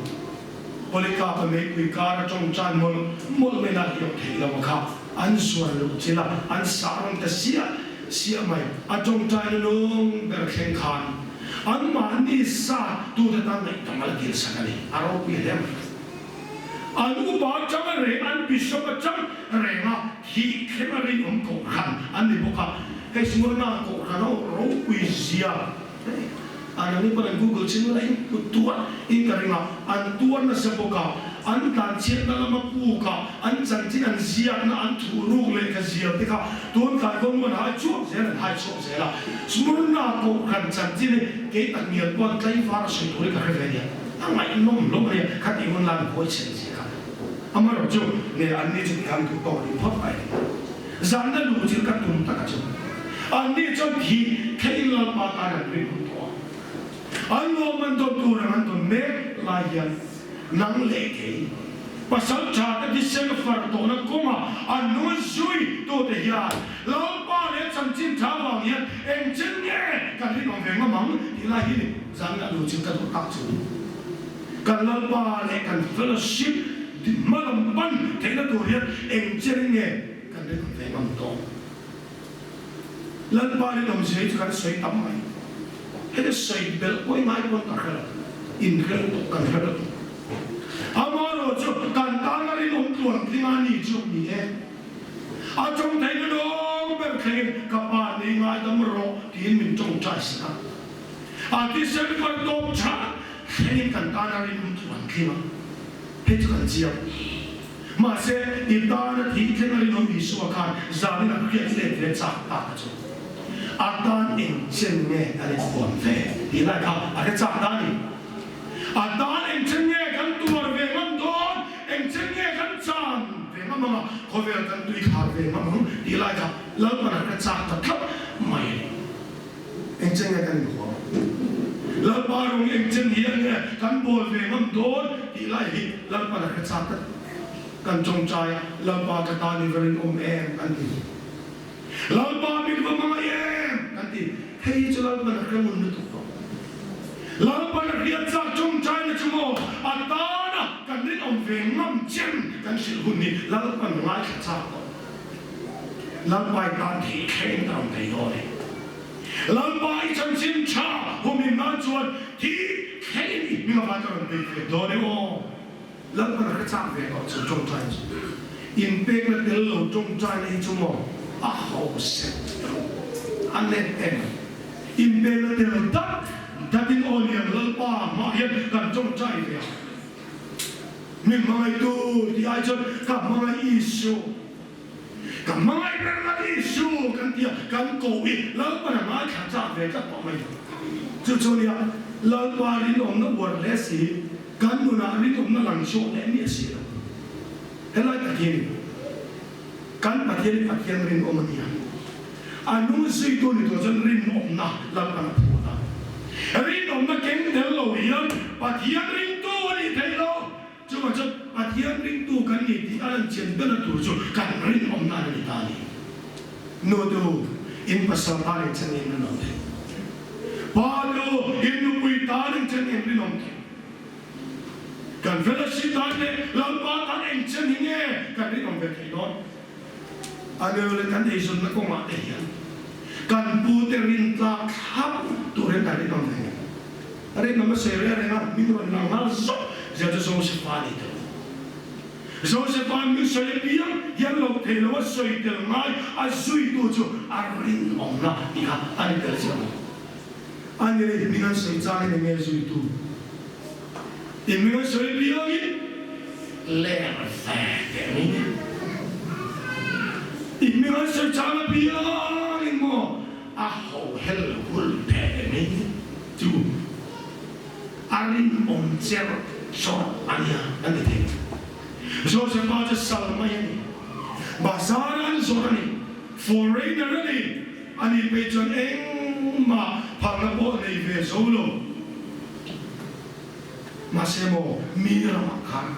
Polycarp-a meipui kar a tawngtai mawlh mawlh mai lah hi awm theih lo a kha an zuan luh chil a, an sah rawn ta siah siah mai. A tawngtaina nung ber thleng khan anmahni sa tute tan ngaihdam a la dil sak a ni. A ropui hle mai. An upa atanga reng, an bishop atang renga thih thleng a rinawm kohhran an ni bawk a. Hei Smyrna kohhran ho ropui zia an ang pawn an google chin la in kut tuar in ka ring a, an tuar nasa bawk a, an tlanchhiatna lama puk a, an chanchin an ziakna an thuh ruk leh ka zial te kha tun tlai kawng an hai chhuak zel an hai chhuak zel a. Smyrna kohhran chanchin hi kei tak ngial pawn tlaivar a sawi tur hi ka hre ve a nia. A ngaihnawm hlawm a nia, khatih hun lai an buai chhen zia kha. Amaherawh chu nge anni chu tiang duh tawk ni phawt mai. Zanna luh chil ka tum taka chu anni chuan thih theihin Lalpa tan an rin hun tawh a. An nuam an dawn tur ang an dawn mek lai hian nang leh kei pasal tha te thisen far tawhna kawngah an nung a zui tute hian Lalpa leh chanchin tha vang hian engchen nge kan rinawm ve ngam ang tih lai hi ni zanna luh chil ka duh tak chu. Kan Lalpa leh kan fellowship hma lam pan theihna tur hian eng chen nge kan rinawm ve ngam tawh? Lalpa rinawm zia hi chu kan sawi tam mai. Heti sawi belh pawh i ngai pawn ka hre lo, inhre lutuk kan hre lutuk. Amaherawh chu kan tana rinawm tluan tling a ni chu ni e. A tawng theihna dawng ber thlengin ka pa nei ngaidam rawh tiin min tawngtai sak a. A thisen pan tawp tha thlengin kan tana rinawm chu an tling a, hei chu kan chiang. Mahse, i tana thih thleng a rinawm Isua khan zanin a hriat let ve chak ta ka chu. A tan eng chen nge kan inhuam ve tih lai kha a hre chak ta a ni. A tan eng chen nge kan tuar ve ngam dawn, eng chen nge kan chan ve ngam ang a, khawvel kan tui khar ve ngam ang tih lai kha Lalpan a hre chak ta tlat mai a ni. Engchen nge kan inhuam? Lalpa rawng engchen hian nge kan bawl ve ngam dawn tih lai hi Lalpan a hre chak tlat. Kan tawngtai a, Lalpa ka tan i va rinawm em kan ti. Lalpa min va hmangaih em kan ti. Hei hi chu Lalpan a hre ngun lutuk tawh. Lalpan a hriat chak tawngtaina chu maw a tana kan rinawm ve ngam chen kan hrilh hun hi Lalpan ngaithla chak tawh. Lalpa i tan theih thleng ka rawn thei dawn e. Lalpa i chanchin tha humhim nan chuan thi thlengin i hming avang ka rawn bei ve dawn e aw. Lalpan a hre chak ve tawh chu tawngtai chu. Inpekna tel lo tawngtaina hi chu maw a hausa a let em. Inpekna tel dat datin aw lian Lalpa hmaah hian kan tawngtai ve a. Min hmangaihtu tih ai chuan ka hmangaih Isu. Ka hmangaih ber la Isu kan ti a, kan koh i Lalpan a ngaithla chak ve tlat pawh mai lo. Chu chu nia, Lalpa rinawmna uar hle si, kan nunah rinawmna lang chhuak leh miah si lo. Helai tak hi kan Pathian hi Pathian rinawm a ni a, a nung zuitu ni tur chuan rinawmna Lalpan a phut a. Rinawmna keng tel lo hian Pathian ringtu a nih theih lo. Chuvang chuan Pathian. Pathian ringtu kan ni tih a lan chian berna tur chu kan rinawmna a ni ta a ni. Nu te u, in pasal tan in chen in rinawm thei. Pa te u, in nupui tan in chen in rinawm thei. Kan fellowship tan leh Lalpa tan eng chen hi nge kan rinawm ve thei dawn? A neu leh kan eizawnna kawngah te hian kan pu te rintlak thlap turin kan rinawm ve ngei. Rinawm a sawi reng reng a, min rawn lang nghal zawk zel chu Joseph-a a ni tawh. Joseph-a min sawi apiang hian lo thei lo a sawi tel ngai a zuitu chu a rinawmna tih kha a ni tel chiah lo. A ni leh hming an sawi changin eng nge zuitu i hming an sawi apiangin ler ve teh mai nia. I hming an sawi chang apiangin maw a ho hel hul teh mai nia chu. A rinawm cher chawrh a nia an ti thei. Josepha chu sal mai a ni. Bazar an zawrh a ni. Foreigner a ni. Ani phei chuan engmah phalna pawh nei ve zo lo. Mahse maw mi ramah khan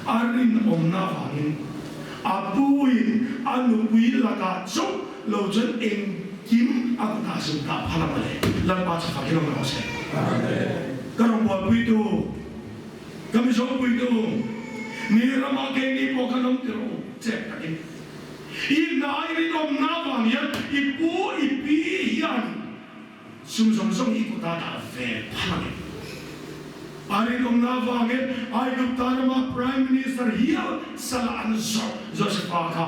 a rinawmna avangin a puin a nupui lakah chauh lo chuan engkim a kutah zun ta phal a mawle. Lalpa chu fak in awm rawh se. Ka rawngbawlpuitu, ka Mizopuitu, mi ramah keini pawh kan awm tirh u, chep takin. I hnai rinawmna avang hian i pu i pi hian Sum zawng zawng hi kutah dah ve phal ang em? A rinawmna avangin Aigupta rama Prime Minister hial sala an zawrh Josepha kha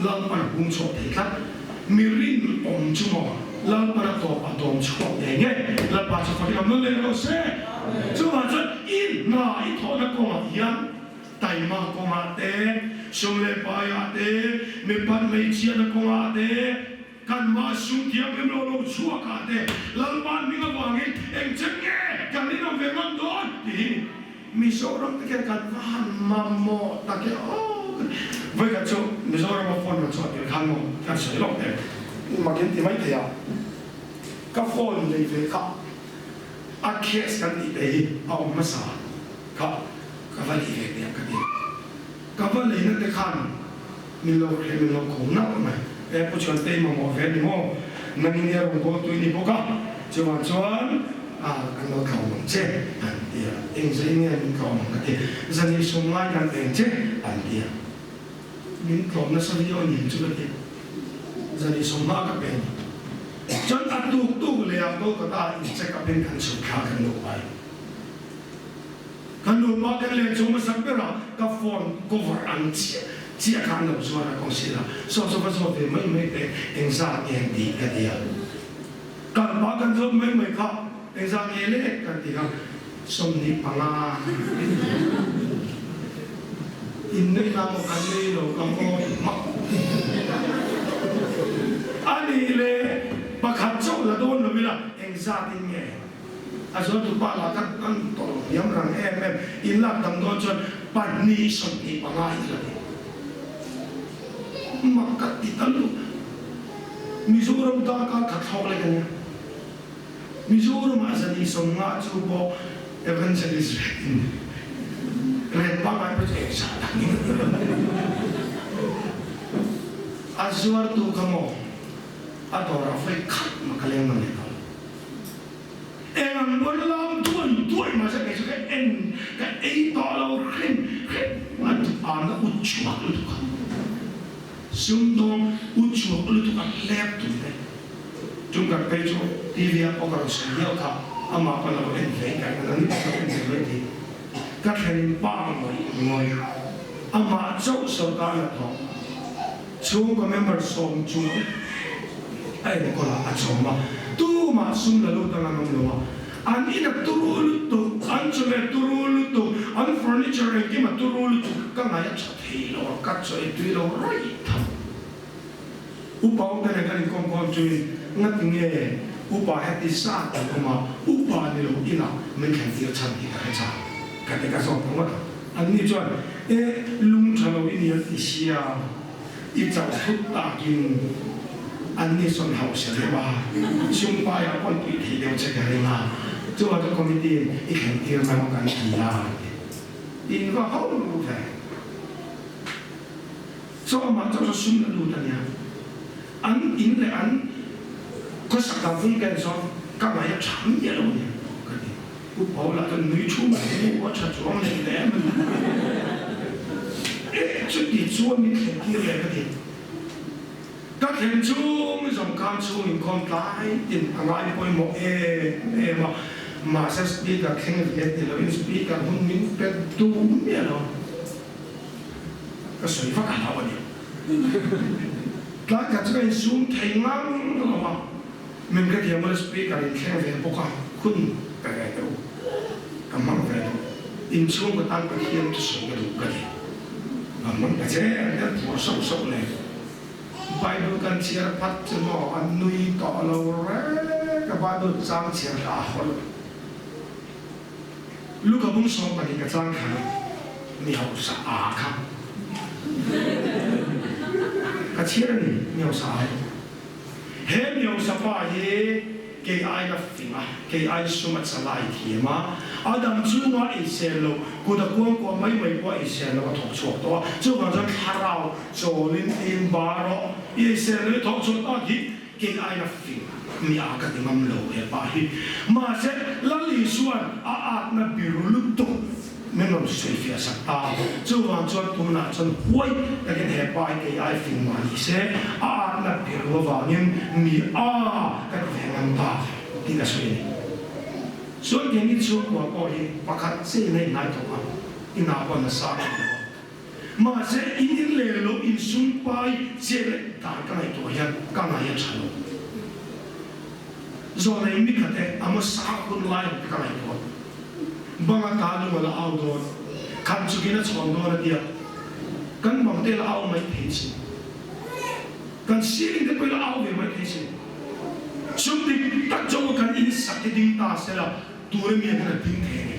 Lalpan hung chhuak thei tlat. Mi rinawm chu maw Lalpan a tawp a dawm chhuak ve nge? Lalpa chu fakin awm nawn leh rawh se. Chuvang chuan i hna i thawhna kawngah hian taima kawngah te, sum leh paiah te, mipat hmeichhiatna kawngah te, Kan mah sum thianghlim lo lo chhuak ah te Lalpa hming avangin eng chen nge kan inawm ve ngam dawn tih hi Mizoram te khian kan va han mamawh tak e aw. Vawikhat chu Mizoram a phone rawn chhuah tir khan maw kan sawi lawk teh makin ti mai thei a, ka phone nei ve kha a case kan tih te hi a awm hmasa kha ka va lei ve teh ka ti. Ka va leina te khan min lo hreh min lo ko nalh mai. E Pu Chhuantei mamawh ve ni maw? Nang in ia rawn bawl tui ni bawk a, chuvang chuan a kan lo tlawm ang che an ti a. Eng zai nge min tlawm ang ka ti. Zan i sum ngai kan eng che an ti a. Min tlawm nasa viau a ni chu ka ti. Zan i sum hma ka pe ni. Chuan a tuk tuk leh ah Kolkata in check up in kan chhuk thla kan lo pai. Ka nupa kan len chhung hmasa berah ka phone cover ang chiah chiah kha an lo zuar a kawng sirah saw saw ka zawt ve mai mai teh engzat nge an tih ka ti a. Kan pa kan zawt mai mai kha engzat nge le kan ti kha 25 inneih na maw kan nei lo ka ngawi hmak a nih le pakhat chauh la dawn lo ila engzat in nge A zualtu pa lah kha an tawrh hniam rang em em, in lak dam dawn chuan pahnih 25 hi la ni. Mak ka ti ta lutuk. Mizoram darkar khat thlawk lek a nia. Mizoram ah zani 50 chu pawh evangelist ret in ret pangngai pawh chu eng zah tak ni. A zuartu kha maw a dawrah vawi khat mah ka leng nawn leh tawh lo. Eng ang pawn lam duai duai mahse kei chu ka en ka ei tawh lo hrim hrim a duham na u chhuak lutuk a, sumdawng u chhuak lutuk a hlep tum te chung kan phei chu TV ah pawh ka rawn sawi viau kha amah pawn a lo en ve ka ring a ni pawh ka lo en ve mai thei ka thlen pa ngawih ngawih amah chauh sawrkar la thawk Chhungkaw member sawm chu a enkawl a, a chawm a, tumah sum la lut ang an awm lo a, an in a turu lutuk, an chawhmeh turu lutuk, an furniture engkim a turu lutuk, ka ngaih a tha thei lo a, ka chaw ei tui lo rawih tham. Upa awm te nen kan inkawm kawm chuin ngati nge upa heti zat an awm a, upa ni lo inah min thlen tir chhan tih ka hre chak, ka ti ka zawt ta ngawt a. Anni chuan, E, lung tha lo i ni an ti sia, i chauh thut takin anni sawn hauh se deuh a, sumpai ah pawn puih theih deuh che ka ring a, chuvang chu committee in i thlen tir mai ang kan ti a, an ti. In va ho ve. Chaw amah chauh chu sum la lut a nia. An in leh an khawsak dan vung ken chuan ka ngaih a tha miah lo a nia ka ti. U Paula chuan nui thu mai hi a tha chuang leh hle mai. Eh chuti chuan min thlen tir leh ka ti. Ka thlen chung zawng khan chhung inkhawm tlai tin a ngai pawimawh em em a, mahse speaker thleng ve ti loin speaker hun min pe duh miah lo. Ka sawi vak a hlau a ni. Tlai khat chu ka insum thei ngang lo a, min ka thiam a speaker in thleng ve bawk a, hun pe ve teh u, ka hmang ve duh, inchhung ka tan Pathian thusawi ka duh ka ti. Ka hmang ta che an tel phuar sauh sauh nen. Bible kan chhiar phat chu maw a nui tawh lo reng a, Bible chang chhiar kha a haw lo. Luka bung 12 ka chang khan mi hausa a kha ka chhiar a ni, mi hausa a hi. He mi hausa pa hi kei ai la fing a, kei ai sum a chalai thiam a, a dam chunga ei sel lo, kut a kuangkuah mai mai pawh a ei sel lo a thawk chhuak tawh a, chuvang chuan thlarau chawlin in ba rawh, i ei sel lo i thawk chhuah tak hi Kei aia fing mi a ka ti ngam lo he pa hi. Mahse, Lal Isua'n a atna biru lutuk min rawn sawifiah sak ta. Chuvang chuan tunah chuan huai takin he pa hi kei aia fing mah ni se, a atna biru avangin mi a ka ti ve ngam ta tih ka sawi a ni. Chuan keini chhungkua pawh hi pakhat chiah in a inhnai thawk a, inah pawh nasa a ni lo a. Mahse, in in leh lo in sum pai che leh dan ka ngaihtuah hian ka ngai a tha lo. Zawlei mi khat e a hmasa hun lai ang te ka ngaihtuah. Banga ta lung a la au dawn, khan chukin a chhawn dawn a tia. Kan bang te la au mai thei sin. Kan ceiling te pawh i la au ve mai thei sin. Sum dik tak chu kan in sak hi ding ta sela, Tura mi hian a ding thei a ni.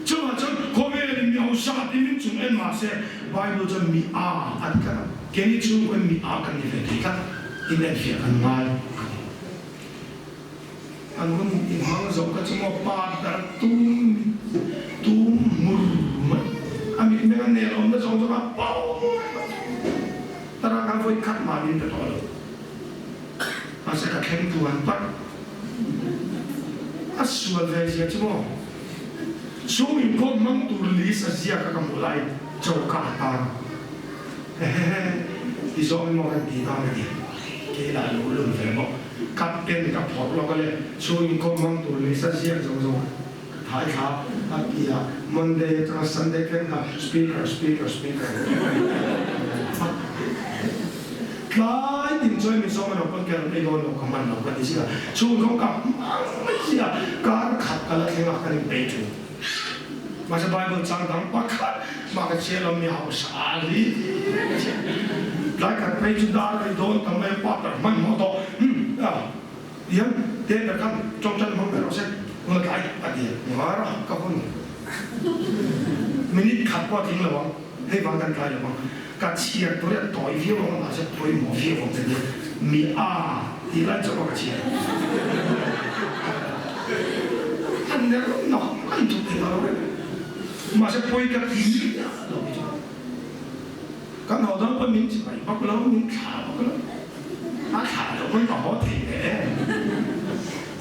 Chuvang chuan khawvelin mi hausa ti min chung en mah se Bible chuan mi a a ti tlat a, keini chhungkaw in mi a kan ni ve thei tlat, inenfiah kan ngai a ni. An hun inhmang zo kha chu maw pa ber tum tum hmur mai, a mitmeng a nel awmna zawng zawng a pau mai mai. Tara khan vawi khat mah min pe tawh lo. Mahse ka thleng tluan parh. A sual ve zia chu maw? Chhung inkhawm hmang tur list a ziak a ka hmuh lai choka a tan. Hehehe ti zawng in maw kan ti dawn a ni. Kei lah lo lun ve bawk. Ka pen ka phawrh lawk a le. Chhung inkhawm hmang tur list a ziak zawng zawng ka thai thla a ti a. Monday atanga Sunday thleng kha speaker speaker speaker. Tlai tin chuan min sawm a lo pawn kher mai dawn lo ka hman lo ka ti si a, chhung zawng ka hmang mai si a, kar khat ka la thleng a kan inpeih thin. Mahse Bible chang dang pakhat mah ka chhiar lo mi hausa a li ka chhiar. Tlai khat phei chu dar ri dawn tam mai a pa ber hman hmawh tawh umm a tiang te ber khan tawngtan hmang ber rawh se hun a tlai a ti a, ngar a ka hun minute khat pawh a tling lo ang hei vang kan tlai lo ang. Ka chhiar tur hi a tawi viau ang a, mahse pawimawh viau ang ka nia. Mi a tih lai chauh a ka chhiar. A ner nawk an thup thei lo reng. Mahse pawi ka ti miah lo hi chu. Kan haw dawn pawn min chibai bak lo, min thlah bak lo. A thlah loh pawn ka haw thei ve em.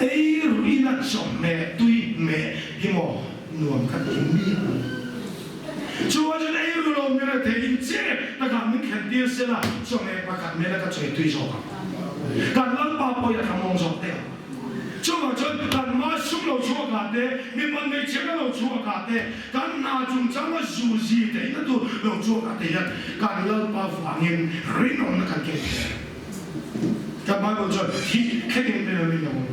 Ei ruih in a chawhmeh tui hmeh hi maw nuam ka ti miah lo. Chu a chuan ei ru lo mi rethei in che takah min thlen tir se la, chawhmeh pakhat mela ka chawi tui zawk ang. Kan Lalpa pawh i a thlamawng zawk teh ang. Chuvang chuan kan ma sum lo chhuak ah te, mipa hmeichhia lo chhuak ah te, kan hna chungchang a zu zi theihna tur lo chhuak ah te hian kan Lalpa vangin rinawmna kan keng thei a. Kan Bible chuan hi thlengin rinawmin a awm.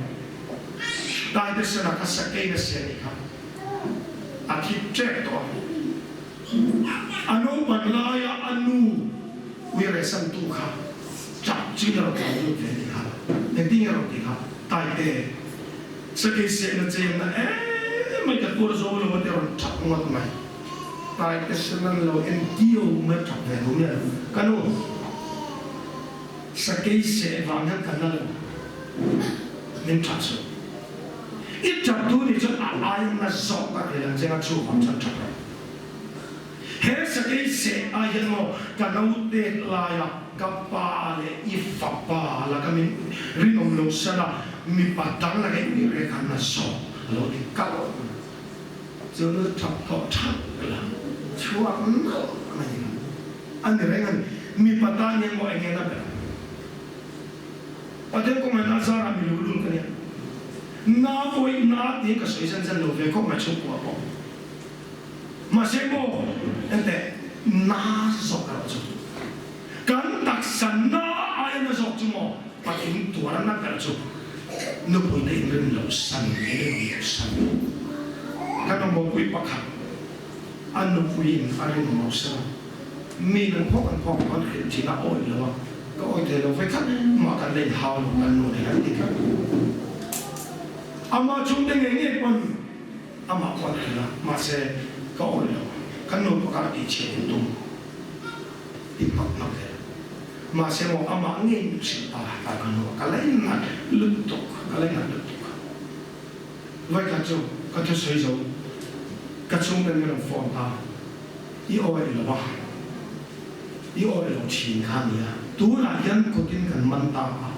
Taitesena kha sakei na siam i kha. A thi ṭep tawh a. A naupan laia a nu uiresantu kha chak chin a rawn tlan lut ve nih kha. Engtin nge a rawn tih kha? Taite, sakei sehna chenna em mai ka tuar zo lo a ti a rawn ṭap ngawt mai. Taite senan lo en kiau mai a ṭap ve lo miah lo. Ka nu, sakei seh vang hian ka na lo, min ṭhat suh. I ṭap duh nih chuan a aina zawk a tel ang che nga chuvang chuan ṭap rawh. He sakei seh ah hian maw ka naute laia ka pa leh i fapa laka min rinawm lo san a, mipa dang laka i ui rek a na zawk a lo ti kalh mai. Chu nu thap tawh thap la chhuak nalh mai a ni reng a ni. Mipa tan hian maw enge na ber? Pathian kawngah na zarah mi luhlul ka nia. Na pawh na tiin ka sawi zen zen lo ve khawp mai chhungkua pawh. Mahse maw enteh na zawk erawh chu kan taksa na aia na zawk chu maw patling tuar na ber chu nupui te inrin loh san in rinawm loh san kan awmawpui pakhat a nupui in a rinawm loh san a mi an phawk an phawk an hrilh thin a awih lo a ka awih thei lo vekhat mah kan la inhau lo kan nu nen an ti tlat amah chhungte ngei ngei pawn Amah pawh a hrilh a, mahse ka awih lo. Kan nupa kha a tihchhiat in tum ti hmak hmak zel. Mahse maw amah ngei min hrilh ta ta ka nu a, ka lainat lutuk, ka lainat lutuk. Vawikhat chu ka thusawi zo ka chhungte min rawn phone ta, I awih lo a, i awih lo thin kha nia, tunah hian kutin kan man ta a,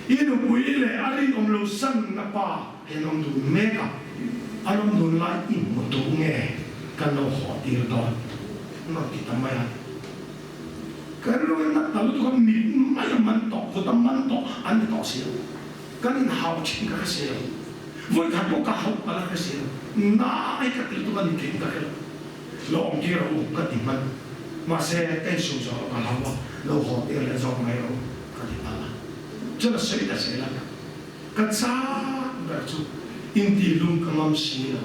i nupui leh a rinawm lo sanna pa, An awm dun mek a, an awm dun lai i hmu duh nge kan lo haw tir dawn? An rawn ti ta mai a. Ka rilru in a ta lutuk a, mit mai a man tawh, kut a man tawh an ni tawh si lo. Kan inhau thin ka hre si lo. Vawikhat pawh ka hauh ka la hre si lo. Nai ka ti lutuk a ni thin ka hre lo. Lo awm tir rawh u ka ti hman. Mahse, ka insum zawh loh ka hlau a, lo haw tir leh zawk mai rawh u ka ti palh a. Chuan a sawi ta zel a. Ka chak ber chu intihlum ka ngam si lo.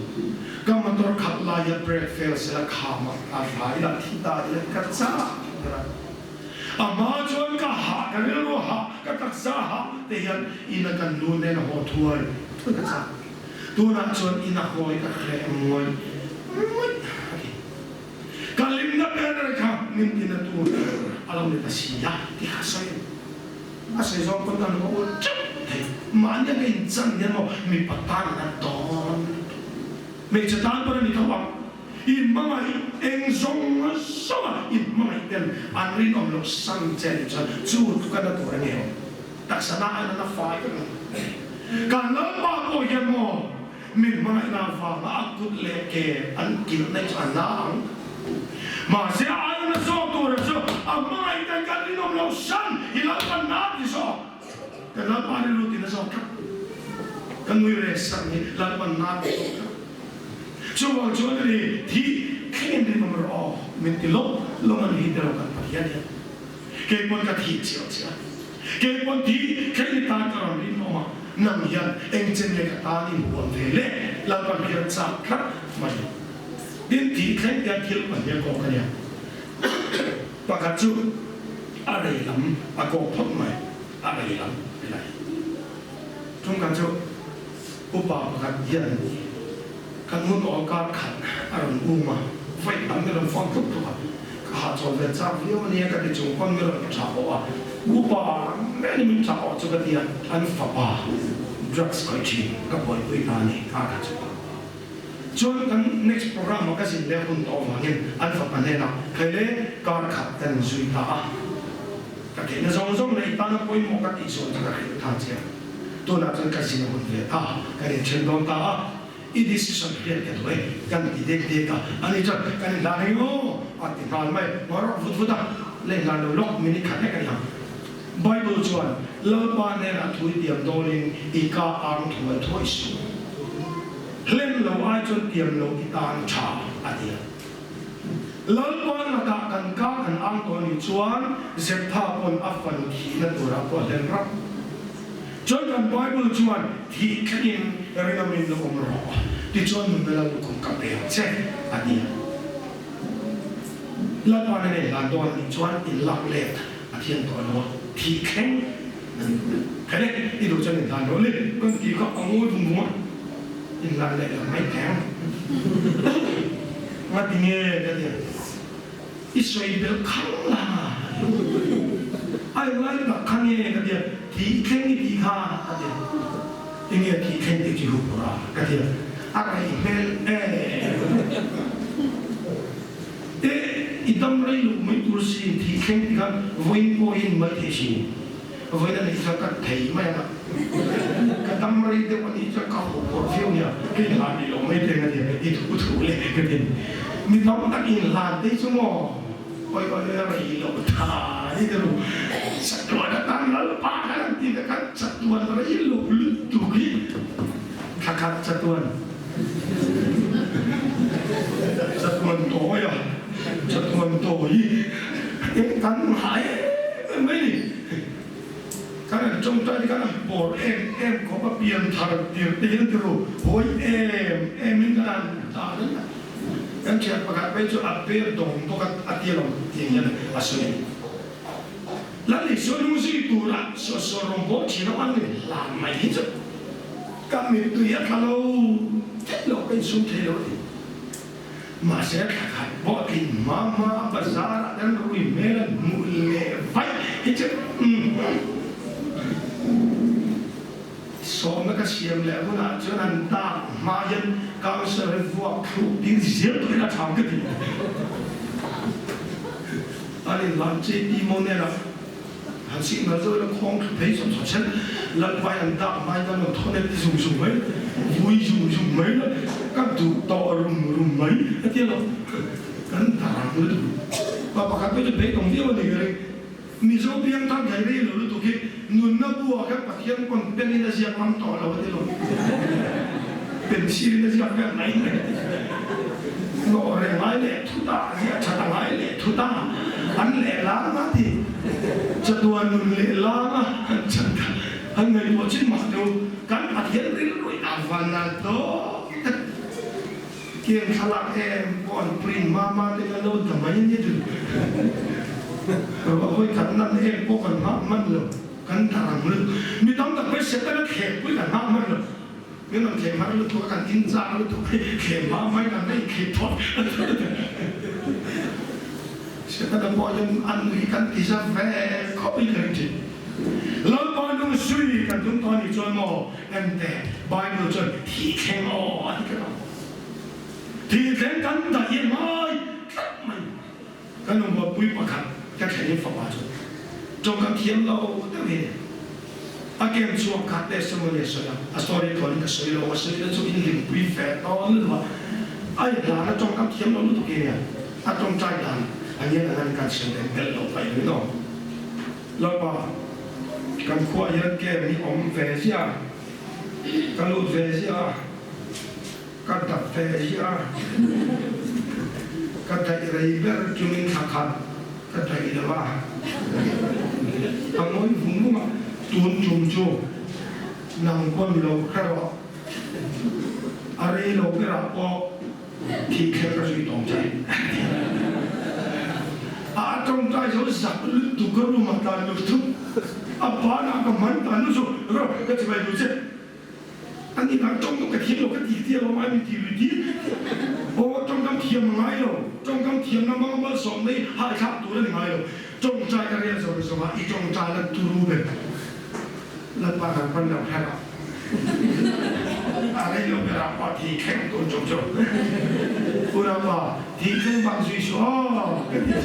Ka motor khalh laia brake fail sela kham a, a hlai lah thi ta ila ka chak ber a. A hma chuan ka hah, ka rilru hah, ka taksa hah te hian ina kan nu nen a haw thuai thuai ka chak. Tunah chuan ina hawi ka hreh ngawih ngawih a ti. Ka hlimna ber kha min tina tur a lo ni ta si a ti kha sawi a ni. A sawi zawng pawn ka nuam ul teuh thei. Mahni a ka inchan hian maw mipa tan an dawn lutuk. Hmeichhe tan pawn a ni tho ang. I hmangaih eng zawng zawng a i hmangaih ten an rinawm loh sang che nih chuan chu tluk a na tur a ni awm. Taksa na aiin a na fai vek ang. Kan Lalpa pawh hian maw Min hmangaihna avanga a kut leh ke an kilh na chu a na ang. Mahse a aina zawk tura chu a hmangaih dan kan rinawm lo san i Lalpa na ti zawk. Kan Lalpa rilru tina zawk tlat. Ka nui reng san hi Lalpa na ti zawk tlat. Chuvang chuan ani thi thlengin rinawm rawh aw min ti lawm lawm ani hi tiraw kan Pathian hian. Keipawn ka thih chiah chiah. Keipawn thi thleng i tan ka rawn rinawm a, nang hian engchen nge ka tan i huam ve le? Lalpan hian chak tlat mai. Tin, thih thleng hian thil pahnih a kawk a nia. Pakhat chu a rei lam a kawk phawt mai, a rei lam ti lai. Chungkhat chu upa pakhat hian kan hun awl kar khat a rawn um a, vawi tam mi rawn phone tluk tluk a, ka hahchawl ve chak viau a nia ka ti chung pawn mi rawn ka tha pawh a, upa meni min tha awh chu ka ti a, an fapa drugs khawih thin ka buaipui ta a ni kar khat chu. Chuan kan next program ah ka zin leh hun tawh avangin an fapa hnenah khaile kar khat kan zui ta a, ka theihna zawng zawng leh i tana pawimawh ka tih zawn chu ka hrilh tha che a. Tunah chuan ka zin a hun ve ta, kan inthen dawn ta a, i decision hian ka duh e, kan ti dek dek a, ani chuan kan inhlan eng emaw a ti nghal mai, ngawi rawh vut vut a, la inhlan lo lawk minute khat hlek a ni ang. Bible chuan, Lalpa hnenah thu i tiam dawnin i ka ang thuai thuai suh. Hlen lo ai chuan tiam lo i tan tha, a ti a. Lalpa lakah kan ka kan ang tawh anih chuan Zeptha pawn a fanu thihna turah pawh a hlen rap. Chuan kan Bible chuan thih thlengin rinawmin lo awm rawh, tichuan nunna lal lukhum ka pe ang che, a ti a. Lalpa nen a inhlan dawn anih chuan inlak let a thiam tawh lo a, thih thleng a ni. Khaile, i duh chuan inhlan rawh le, kan tih kha a ngawi vung vung a. Inlan leh lo mai teng. Ngati nge ka ti a, i sawi belh khang la a englai tak kha nge ka ti a, thih thleng i tih kha ka ti a, enge thih thleng tih chu hup rawh a ka ti a, a rei hmel em. E i dam rei loh mai tur sin thih thleng ti khan vawiin pawh hi in mal thei sin. Vawiin a neih chuan ka thei mai ang a, ka dam rei deuh a nih chuan ka haw pawr viau nia, kei hlan rih loh mai teng a nia, i thu thu le ka ti a ni. Mi tam tak in hlan te chu maw awi awi awi rei loh tha ni te ru, chatuan atan Lalpa khan an ti vek a, chatuan rei loh lutuk hi thla khat chatuan chatuan tawi a, chatuan tawi eng kan nghah em em mai ni. Kan han tawngtai te khan an pawr em em khawp a, pian thar tir te hian ti ru hawi em em in kan han ta reng a. Kan thian pakhat phei chu a ber dawng bawk a, a ti alawm tih hian a sawi a ni. Lal Isua hnung zui tura suahsual rawngbawl thin ho an ni hlan mai hi chu ka mittui a tla lo theih lo, ka insum thei lo a ti. Mahse thla khat pawh tlin hma hma a bazar ah kan rui hmel an hmuh leh vaih hi chu umm sawmna ka siam leh hunah chuan an tak hma hian council hi vuak thluh tir zel tawh ila tha ka ti. An inlan chi ti maw nena han signal zo ila khawng thlu phei sawm sawm sen Lalpai an dak hmai tan rawn thawn e ti zung zung mai vui zung zung mai la ka duh tawh rum rum mai a ti lo kan dang lutuk pa pakhat pawh chu beidawng viau a ni ka ring Mizo piang thar thei rei lo lutuk hi nunna buah khan Pathian pawn pen in a ziak ngam tawh lo a ti lo pencil in a ziak vel mai mai a ti nawh reng ngai leh thut a ziah that a ngai leh thut a an leh lang a ti chatuan nun leh lang a an chan kha an ngaihtuah chin mah teu kan Pathian rilru a van a dawt a kem thlalak em pawh an print ma ma te kan lo ta mai a ni chu ruah hawi khat nan em pawh kan nghah hman lo kan darang lutuk mi tam tak pawh Setana thlem pawh kan nghah hman lo. Min rawn thlem har lutuk a, kan in chak lutuk hi thlem hma mai kan la inthlem thawt. Setana pawh hian an nui kan ti za ve khawp in ka ring thin. Lalpa nung sui kan tum tawh anih chuan maw ente Bible chuan thih thleng aw a ti kher ang. Thih thleng kan dah hi a ngai tlat mai. Ka nungbuapui pakhat ka thlen in fapa chu tawngkam thiam lo deuh hi a kem chhuak kha testimony a sawi a, a story thawn in ka sawi lo, a sawi na chu in hlimpui fe tawn lutuk a, a in hlan a tawngkam thiam lo lutuk hi nia, a tawngtai dan a ngen ang an kan sawi leh belh lo paih lui lo. Lalpa, kan khuaah hian kem hi awm ve ziah a, ka lut ve ziah a, Ka dap ve hi a, ka daih rei ber chungin thla khat ka daih lo a, a ngawi vung vung a, tun tum chu nang pawn lo hre rawh, a rei lo berah pawh thih thleng ka zui tawng che a a tawngtai zo zak lutuk ka room ah tlan lut thut, a banah ka man ta nu chu rawh ka chibai duh che. A ni dang tawngkam ka thiam lo ka ti ti alawm ai min ti lui ti. Aw tawngkam thiam a ngai lo, tawngkam thiamna hmanga malsawmna hi hahthlak tur a ni ngai lo. Tawngtai ka rial zawng zawng a, i tawngtai lan turu ber Lalpa kan pan lo kher a. A rei lo ber ah pawh thi thleng tun chawp chawp. Unaupa, thi thleng bak zui suh aw ka ti a.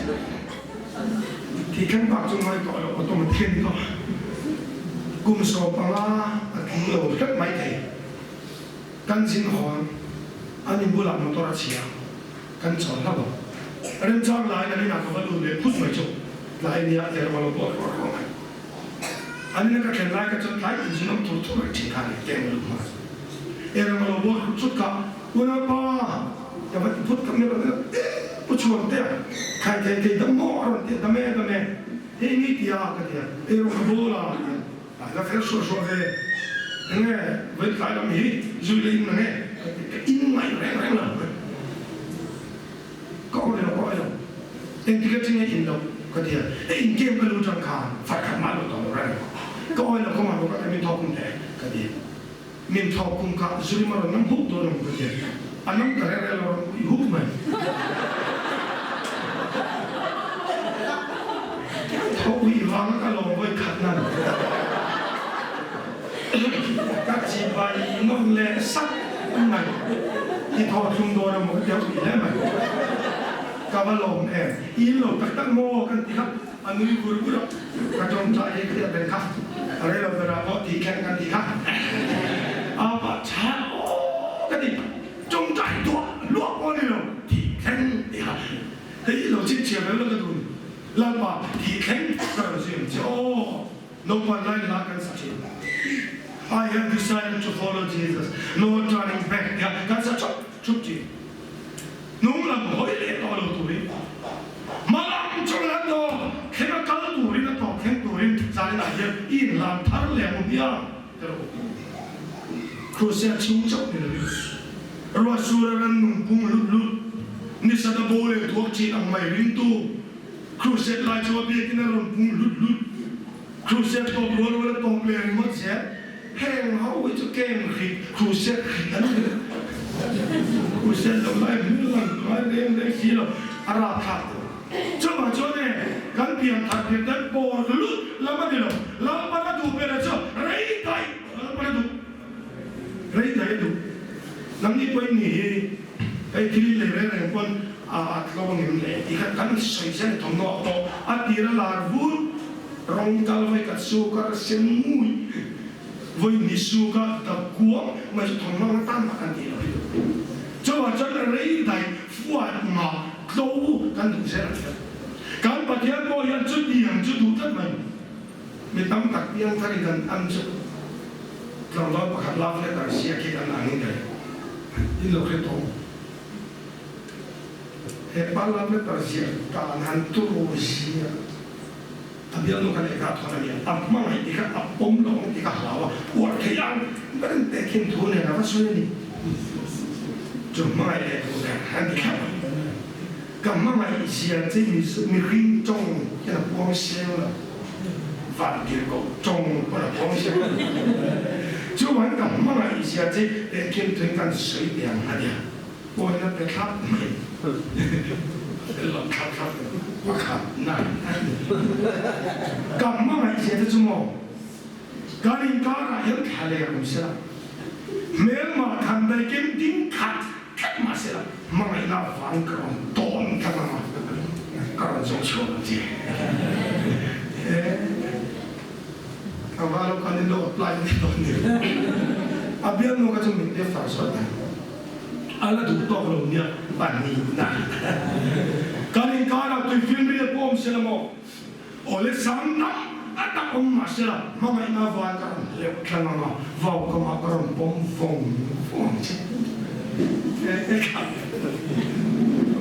Thi thleng bak chu ngai tawh lo automatic a ni tawh. Kum 15 a tling lo hlek mai thei. Kan zin hawn an in bulah motor a chhia kan chawl hlauh ang. Remchang laiin an inah ka va lut leh phut mai chu tlai nia tia ram a lo buai ruah ruah mai. An ina ka thlen lai ka chuan tlai tin zin awm tur thur reng thin kha a ni kem a lut hma. Ram a lo buai ruh chut kha unaupa ka va ti phut ka hmel a Pu Chhuangte a khai thei thei dam maw a rawn ti a, dam e dam e hei ni tia ka ti a, ei rawng ka bawl a ti a, a la fel suah suah ve enge vawi tlai lam hi zui leh in na nge ka ti, ka in ngaih reng reng lo ka aw lo ka awi lo engtik atang nge in loh ka ti a, e in game ka lu tang khan far khat mah lo tawh lo reng ka awi lo ka mah bawk a min thawk kum teh ka ti a. Min thawk kum kha Zurima rawn nam huk dawn ang ka ti. A nam ta reng reng lo rawn ui huk mai. Thaw ui vanga ka lawm vawi khat nan ka chibai nawn leh sak mai. I thaw thlum dawn emaw ka ti a ui hle mai. Ka va lawm em? I in lo tak tak maw? Kan ti kha a nui vur vur a, ka tawngtai hi ka hriat reng kha, a rei lo berah pawh tih thleng kan ti kha. A va tha aw ka ti, tawngtai duah luah pawh a ni lo, tih thleng ti kha. Hei i lo chhinchhiah ve lo ka duh ni. Lalpa tih thleng ka rawn zui ang che aw. Naupang lai hla kan sa thin. I have decided to follow Jesus, no turning back tia kan sa thup thup thin. Hnung lam hawi leh tawh lo turin, hma lam chu la tawp thleng a kal turin a tawp thleng turin zanin ah hian i inhlan thar leh ang u hmiang ka lo ti. Crusade chhung chauh ni lovin ruah sur a rannung pung hlut hlut, nisat a bo leh thuak thin ang mai ringtu Crusade lai chu a biakin a rawn pung hlut hlut. Crusade tawp rual rual a tawp leh ringawt zel. Heng ho hi chu kem hrit, crusade hrit an ni. Crusade lo lai hmel lang ngai reng reng si lo, a rapthlak deuh. Chuvang chuan e, kan pian thar pian ten pawr lut lam a ni lo. Lalpan a duh ber a chu rei daih Lalpan a duh. Rei daih a duh. Nangni pawhin ni hi. Hei thil lei reng reng pawn a at lo angem le tih kha kan sawi zel thawmhnaw ah pawh a tir a lar vur rawng kal vawi khat suk a sen ngui vawi hnih suk a dap kuang mai chu thawmhnaw anga tan mah kan tih lo hi chuvang chuan rei daih fuat mah tlo kan duh zel ang hian kan Pathian pawh hian chutiang chu duh tlat mai. Mi tam tak piang tharin kan am chu tlangval pakhat love letter ziak hi kan ang in ka ring. In lo hre tawh. He pa love letter ziak dan han turu zia a bialnu kha lehkha a thawn a nia. A hmangaih tih kha a pawm lo ang tih kha hlau a, uar thei ang ber teh khin thu nen a va sawi a ni. Chu hmangaih leh thu nen an ti thlap a. Ka hmangaih zia che mihring tawng hian a puang seng lo, van tirhkoh tawng pawn a puang seng lo. Chuan ka hmangaih zia che tehkhin thuin kan sawi teh ang a nia. Pawhin a pe thlap mai. Fel lo thlap thlap pakhat na a ni. Ka hmangaih zia te chu maw? Kan inkarah hian thla leh awm sela, hmelmah than daikim ding khat tlat mah sela, hmangaihna vang ka rawn tawn tlat ang a, ka rawn zawng chhuak ang che. Ka va lo khan in lo apply mai dawn ni. A bialnu kha chu min pe far zawt a, a la duh tawk lo nia, pahnihna. Kan inkarah tui finriat pawh awm sela maw? Awle sang tak a tak awm mah sela, hmangaihna van ka rawn hleuh tlang ang a, vau kamah ka rawn pawm vawng vawng ang che. E kha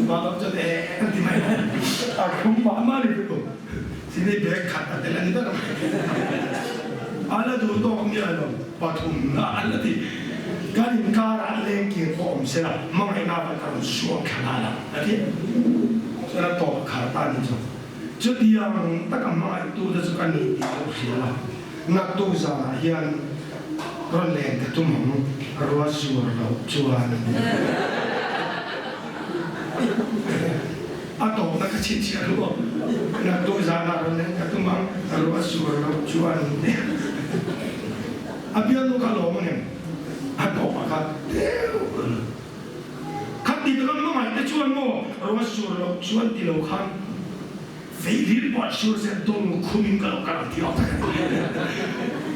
va lo chuan e an ti mai a, a thlum mah mah ni chu chini bag khat a tel a ni ber mai. A la duh tawk miah lo, pathumna an la ti. Kan inkarah lengkir pawh awm sela, hmangaihna van ka rawn suang thla nghal ang a ti. Chuan a tawp khar ta ni chu. Chutiang taka hmangaihtute chu ka ni tih ka hria a, naktuk zanah hian rawn len ka tum ang, ruah zur loh chuan a tawpna ka chhinchhiah duh ang, naktuk zanah rawn len ka tum ang, ruah zur loh chuan a bialnu kha lawm ang em? A tawpah kha deuh. Khat ti taka hmangaih te chuan maw ruah sur loh chuan ti lo khan veivir pawh sur zel dawng khumin ka lo kal ang tih awk tak a ni.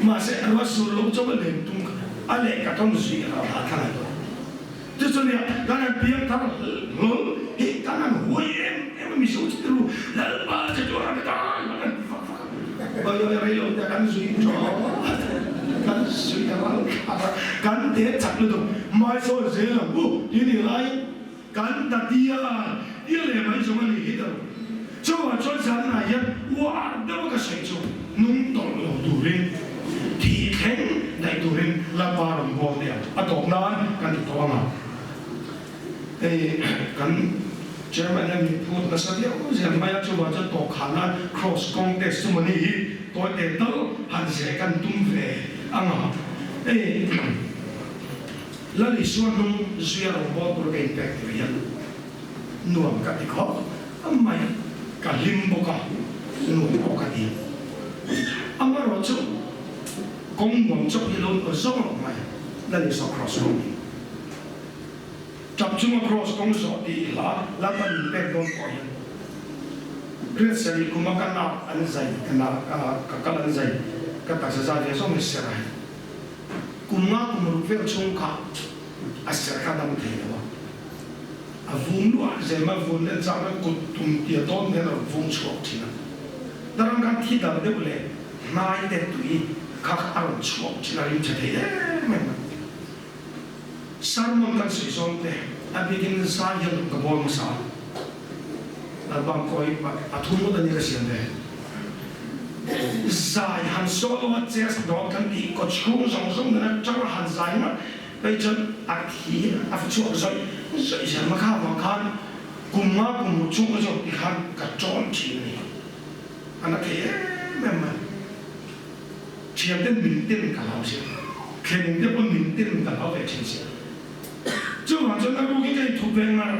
Mahse ruah sur loh chauh a leng tum a leh ka tawn zui a lo hah thlang a ni. Chu chu nia kan han piang thar hlawl hi kan han huai em em a Mizo chu tiru Lalpa che chu a ram tan kan ti fak fak a. Bawiawia rei lo te kan zui tawh kan zui a ral thlar a kan te chak lutuk Hmaisawn zel ang u tih ni laiin kan ta tia tia leh mai zawng a nih hi ta lo. Chuvang chuan zanah hian uar deuh a ka sawi chu nung tawlh lo turin thih thleng daih turin Lalpa rawn bawl teh ang. A tawp nan kan ti tawh ang a. Hei kan Chairman hian min phut nasa viau zel mai a, chuvang chuan tawp khan nan cross contest chu mawni hi tawi teh tal han zeh kan tum ve ang a. Hei. Lal Isua hnung zuia rawngbawl tur ka inpek tur hian nuam ka ti khawp mai, ka hlim bawk a, nuam pawh ka ti. Amaherawhchu kawng nuam chauh hi lo zawng lo mai, Lal Isua Kraws kawng hi. Chapter. Tap chunga Kraws kawng zawh tih hla Lalpan min pek dawn pawh hian Riat sarih kuma ka nak an zai ka nak ka kal an zai ka taksa zai ve zawng hi ser a hei. Kum nga kum ruk vel chhung kha a ser kha dam thei lo a. A vum luah zem a vun len chang in kut tum tia dawn hian a rawn vung chhuak thin a. Darang khan thi dal deuh leh hnai te tui kha a rawn chhuak thin a rim tha thei em em a. Sermon kan sawi zawng te a bikin zai hian ka bawl hmasa a. Lalbang kawi pathum ngawt a ni ka siam ve. Zai han solo a chest dawt kan tih kaw chhung zawng zawng nena tang han zai ngawt phei chuan a thi a va chhuak zawih zawih zel ma kha vang khan kum nga kum ruk chung ka zawk ti khan ka tawn thin a ni. A na thei em em mai. Thian ten min tin ka hlau sia, thlening te pawn min tin ka hlau ve thin sia. Chuvang chuan a rukin ka inthup ve ngar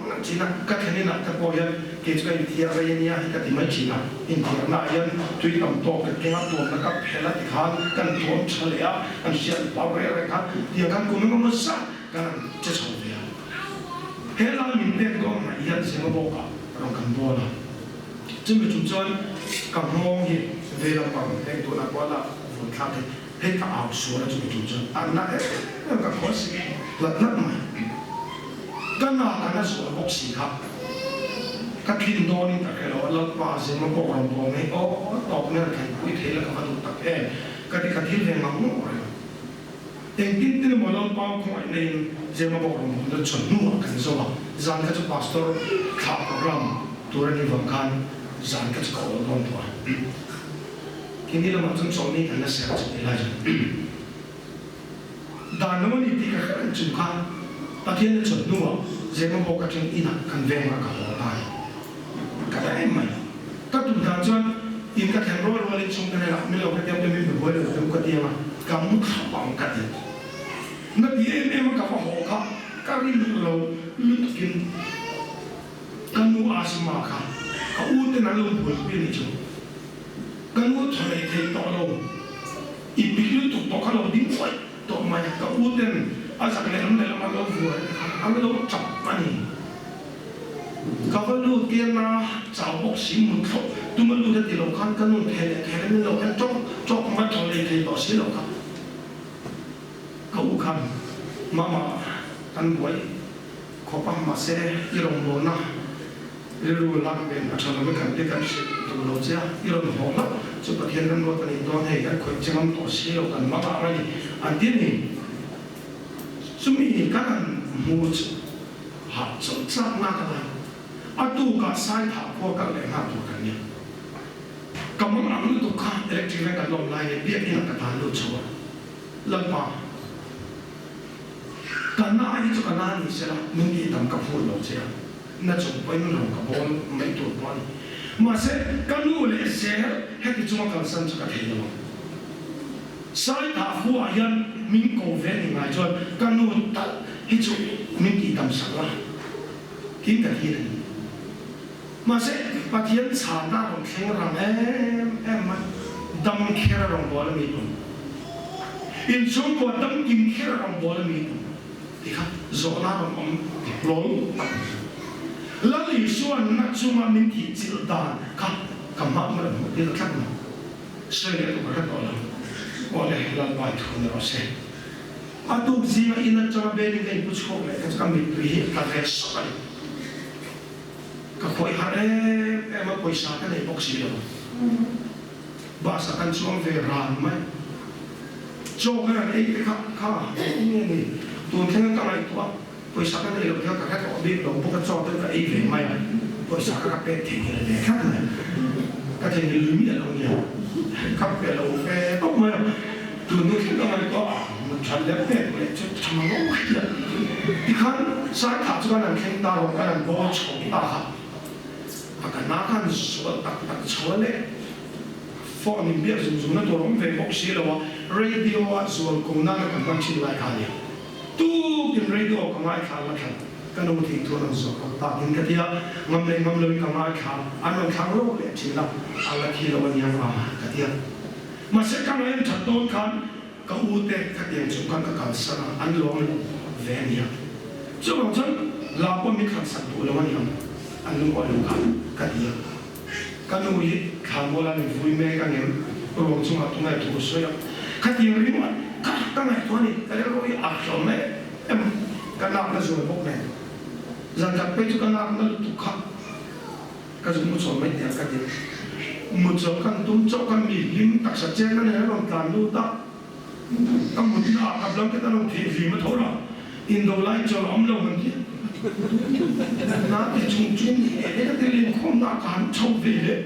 ngar thin a, ka thlen inah te pawh hian kei chu ka inthiar rei ania hi ka ti mai thin a, inthiarna ah hian tui tam tawk ka keng a, tuamna ka phel a tikhan kan tuam tha leh a, kan hriat hlau reng reng khan tiang khan kum engemaw zat kan han che chho ve a. He lai min pek dawn hnaih hian Zemabawkah rawn kan bawl a. Chumi chung chuan ka nghawng hi ve lampang heng tunah pawh la vun thlak hi hei ka au sual a chumi chung chuan a na em em ka khaw si hlat hlat mai. Ka na ka na zual bawk si kha ka thin dawnin ka hre lo a Lalpa zema pawh rawn bawm hei aw tawp nen thlen pui thei la ka va duh tak em ka ti ka thil ve ngang ngawh reng. Engtin tin emaw Lalpa khawngaih neiin Zema bawk rawn bawm na chawhnu ah kan zo a, zan kha chu Pastor thlah program tur a nih vang khan zan kha chu ka awl dawn tawh a. Keini lamah chuan chawlhni kan la ser chu ti lai chuan dan lo a ni tih ka hre reng chung khan Pathian na chawhnu ah Zema bawk atang inah kan vengah ka haw ta a ni. Ka ta em mai. Ka tum dan chuan in ka thlen rual rualin chhungte hnenah min lo hre deuh deuhin mi buai lo deuh ka ti ang a, ka mu thlap ang ka ti. Na ti em em a ka va haw kha ka rin lo lutukin ka nu Asma kha ka u ten an lo buaipui a nih chu. Ka nu thaw nei thei tawh lo, i pik lutuk tawh kha lo ding fuaih tawh mai a, ka u ten a zak lehlam lehlam an lo vuai te kha an lo chap a ni. Ka va lut kian a, chau bawk si mut thlawh tum a lut a ti lo khan ka nun thei leh thei reng in lo en tawk tawk mai thaw lei thei tawh si lo kha. Ka u khan mama kan buai khawp a mahse i rawngbawlna rilru lak nen a tha lo i kan te kan hrilh duh lo che a, i rawn haw hlauh chu Pathian remruat a nih dawn hei kan khawih che ngam tawh si lo kan hmang ang a ni an ti a ni. Chumi kan han hmu chu. Hah chawlh chak nak a lai. A tukah sai thah khua kal leh nghal tur kan nia. Ka mang ang lutuk kha electric veng kan lawm lai leh biakinn ah ka tan lut chho a. Lalpa, ka na hi chu ka na ni sela min tih tam ka phur lo che a, na chung pawhin rawn ka bawl mai tur pawh a ni. Mahse, ka nu leh zel heti chunga kalsan chu ka thei lo ang. Sai thah khuaah hian min ko ve ni ngai chuan ka nu talh hi chu min tih tam sak la tiin ka thil a ni. Mahse, Pathian chhanna a rawn thleng rang em em mai, dam kher a rawn bawl a mi tum, inchhungkua dam kim kher a rawn bawl a mi tum ti kha zawhna a rawn awm hlawl tak mai. Lal Isua'n na chunga min thih chilh dan kha ka hmah hmar hmuh tir tlat mai. Sawi leh ka hre tawh lo. Aw le, Lalpai thu ni rawh se. A tuk zinga in atanga beling ka inpu chhuak leh kha chu ka mittui hi a tla ve sawk a ni. Ka khawih harh em em a, pawisa ka nei bawk si lo. Bus ah kan chuang ve ran mai. Chaw ka rawn ei te kha kha eng nge ni? Tun thlenga ka ngaihtuah a, pawisa ka nei loh hian ka hre tawh bik lo bawk a, chaw te ka ei ve mai a, pawisa kha ka pek theihnghilh ve tlat mai. Ka theihnghilh lui miah lo nia, ka pe lo ve tawp mai a. Tun hnu thleng ka ngaihtuah a, mut that leh pek leh chu tha mang awm hriat tikhan Saithah chu kan han thleng ta rawh, kan han bawl chho ta kha a ka na khan zual tak tak chho a le. Phone in biak zung zung na tur awm ve bawk si lo a, radio a zual ko nana kan hman thin lai kha a nia. Tukin radio ka ngaithla la thlan ka nu thih thu an rawn zawh kawt takin ka ti a, ngam leh ngam loin ka ngaithla an rawn thlang lo leh thin a, a la thi lo a nia nga ka ti a. Mahse ka ngaih an that dawn khan ka u te khatiang chung khan ka kalsan a, an lawm lo ve a nia. Chuvang chuan la pawh min thlan sak duh lo a ni ang, an lungawi lo kha ka ti a. Ka nu hi thlanmual a ni vui mek a ngem ruang chungah tunge thu sawi a, khatiang ringawt kha ka ngaihtuah a ni, ka rilru hi a hlawm em em, ka nakna zual bawk nen. Zan khat phei chu ka nakna lutuk kha ka zuk mu chawm mai teh ang ka ti. Mu chawlh kan tum chauh khan mi hlim taksa chen a nen a rawn tlan lut a, Ka mutna ah ka blanket a rawn theh vim a tho la, indo lai chawlh a awm lo han ti a. Na ti chung chung ni e ka ti lenkhawmna ah ka han chho ve leh.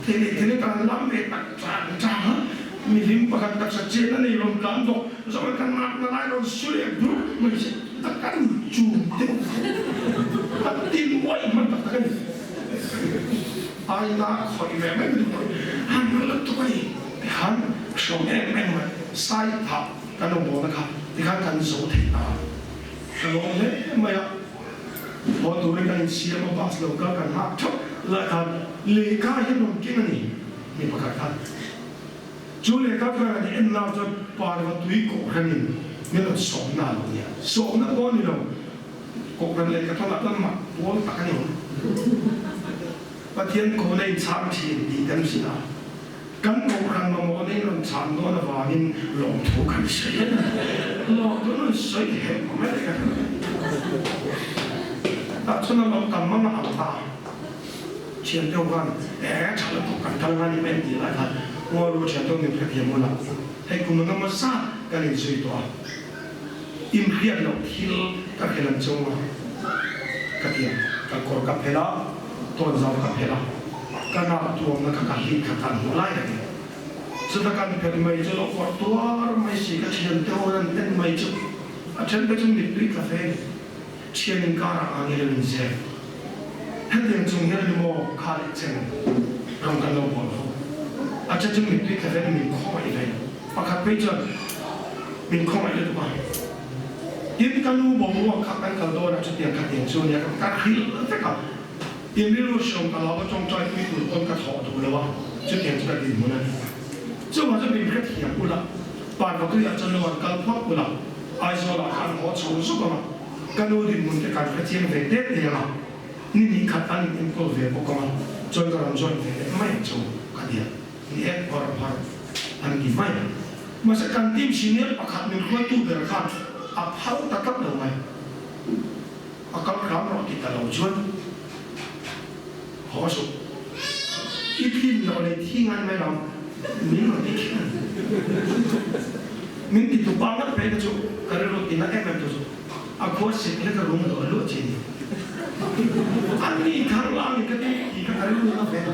Thei leh thei leh ka han lam ve tak chang chang a, mihlim pakhat taksa chen a nei rawn tlan bawk, zawh ka nakna lai rawn su leh bruk mai se ta kan chum deuh a tin uaih hman tak tak a ni. Aina khawih ve mai mai han lutuk a ni. Tikhan hrawm em em mai sai phah kan lo bawlna kha tikhan kan zo thei ta a, ka lawm hle mai a, haw turin kan insiam a bus lo kal kan nghak theuh lai khan lehkha hi rawn keng a ni mi pakhat khan chu lehkha khan an en lar chuan parva tui kohhranin min rawn sawmna a lo nia, sawmna pawh a ni lo kohhran lehkha thawnah chuan mak pawl tak a ni awm. Pathian kawhna inchhang thin tih kan hria a. Kan kohhran mamawhna in rawn chhan dawn avangin lawmthu kan sawi a ni. Lawmthu an rawn sawi hek mai a ni. Tah chuan a lo tam ang a ang ta. Thian deuh khan e tha lutuk kan kal nga ni mai an tih lai khan Ngawi thian deuh min hrethiam hun a, hei kum eng emaw zat kan inzui tawh a, inhriat loh thil ka hrilh ang chung a ka ti a, ka kawr ka phelh a. Tawnzau ka phelh a, ka nak tuamna kha ka hlit kha kan hmuh lai reng. Chuta kan phelh mai chu lo kawrh tuar mai si ka thiante ho hian an en mai chu a then te chu mittui tla fe ni. Thian inkarah ang in an inzep. Hetiang chung hian ani maw kha leh chen rawng kan lo bawl ho. A then chu mittui tla fe ni min khawngaih ve. Pakhat phei chuan min khawngaih lutuk a. Tin, ka nu boruak kha kan kal dawn a, chutiang khatiang chu ania ka hrilh vek a. Tin, rilru hriawm ka lo a, tawngtai pui tur pawn ka thawh duh lo a, chutiang chu ka dinhmun a ni. Chuvang chuan min hrethiam ula, Parvatuiah chuan lo han kal phawt ula, Aizawlah khan haw chho zuk ang a, ka nu dinhmun te kan hrechiang ve tep teh ang a, ni hnih khat an in enkawl ve bawk ang a, chuan ka rawn join ve leh mai ang chu ka ti a. Ni e, phar phar an ti mai. Mahse kan team senior pakhat min hruaitu ber khan a phal ta tlat lo mai. A kal hram rawh ti ta lo chuan haw suh. I thin loh leh thi ngai mai lo min rawn ti kher a ni. Min ti tu pa ngat phei kha chu ka rilru tina em em tu chu a khua sik lek a rum duh a luah chi a ni. An ni khanglang in ka ti ti kha ka rilru na ve a.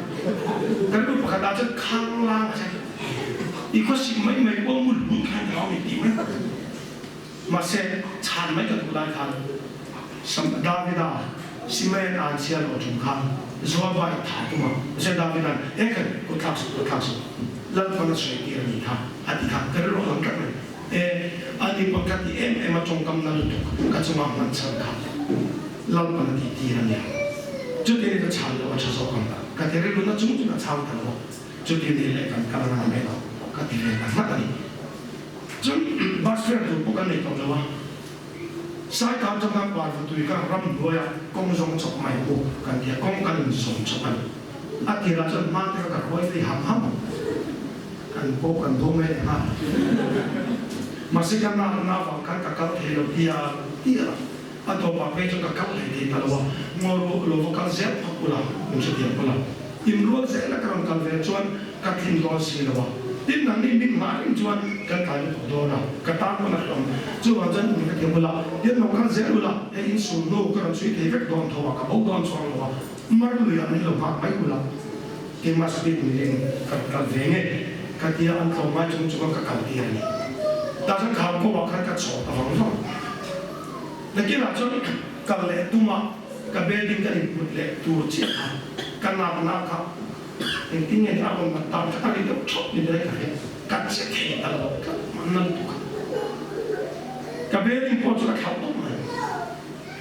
Ka rilru pakhat ah chuan khanglang a che. I khuasik mai mai pawh mul hmun khan ka awm i ti mai. Mahse chhan mai ka duh lai khan Davida Simeon an chhia lo ṭum khan Joaba i thah tum a. Mahse Davida'n, E khai, kut thlak suh, kut thlak suh. Lalpan a sawi tir a ni kha a ti kha ka rilru a lang tlat mai. E, ani pawn ka ti em em a tawngkam na lutuk ka chunga hman chhan kha Lalpan a tih tir a nia. Chutin ka chhan loh a tha zawk ang ka ti rilru na chung chu ka chhang ta lo a, chutin ni leh kan kal anga ni mai lo ka ti ve ta nghat a ni. Chuan bus fare tur pawh kan nei tawh lo a, Saikar atanga Parvatui kha ramhnuaia kawng zawng chawp mai pawh kan ti a, kawng kan inzawm chawp a ni. A tirah chuan hma te kha ka hruai phei ham ham ang. Kan pawh kan bo mai leh nghal. Mahse ka nakna avang khan ka kal thei lo tial tial a, a tawpah phei chuan ka kal hlei thei ta lo a, ngaw ruah lo va kal zel phawt ula, min hrethiam ula. Inrual zela ka rawn kal ve chuan ka tling dawn si lo a, tin nangni min nghah reng chuan kan tlai lutuk dawn a, ka tan pawn a hlawm. Chuvang chuan min hrethiam ula, tin lo kal zel ula, hei insul hnu ka rawn chhui thei vek dawn tho a, ka bo dawn chuang lo a, mar luiah min lo nghak mai ula. Keimah speed miling ka rawn kal ve nge ka tia an tlawm ngai chung chunga ka kal tir a ni. Tah chuan kham kawngah khan ka chawt a vang vang. Nakinah chuan kal leh tuma ka building ka input leh tur chiah kha ka nakna kha engtin nge ni a rawn mat tak kha a ri deuh thawt ni ber ka hria. Ka che thei ta lo tlat man na lutuk a. Ka building pawh chu ka thlauh tawp mai.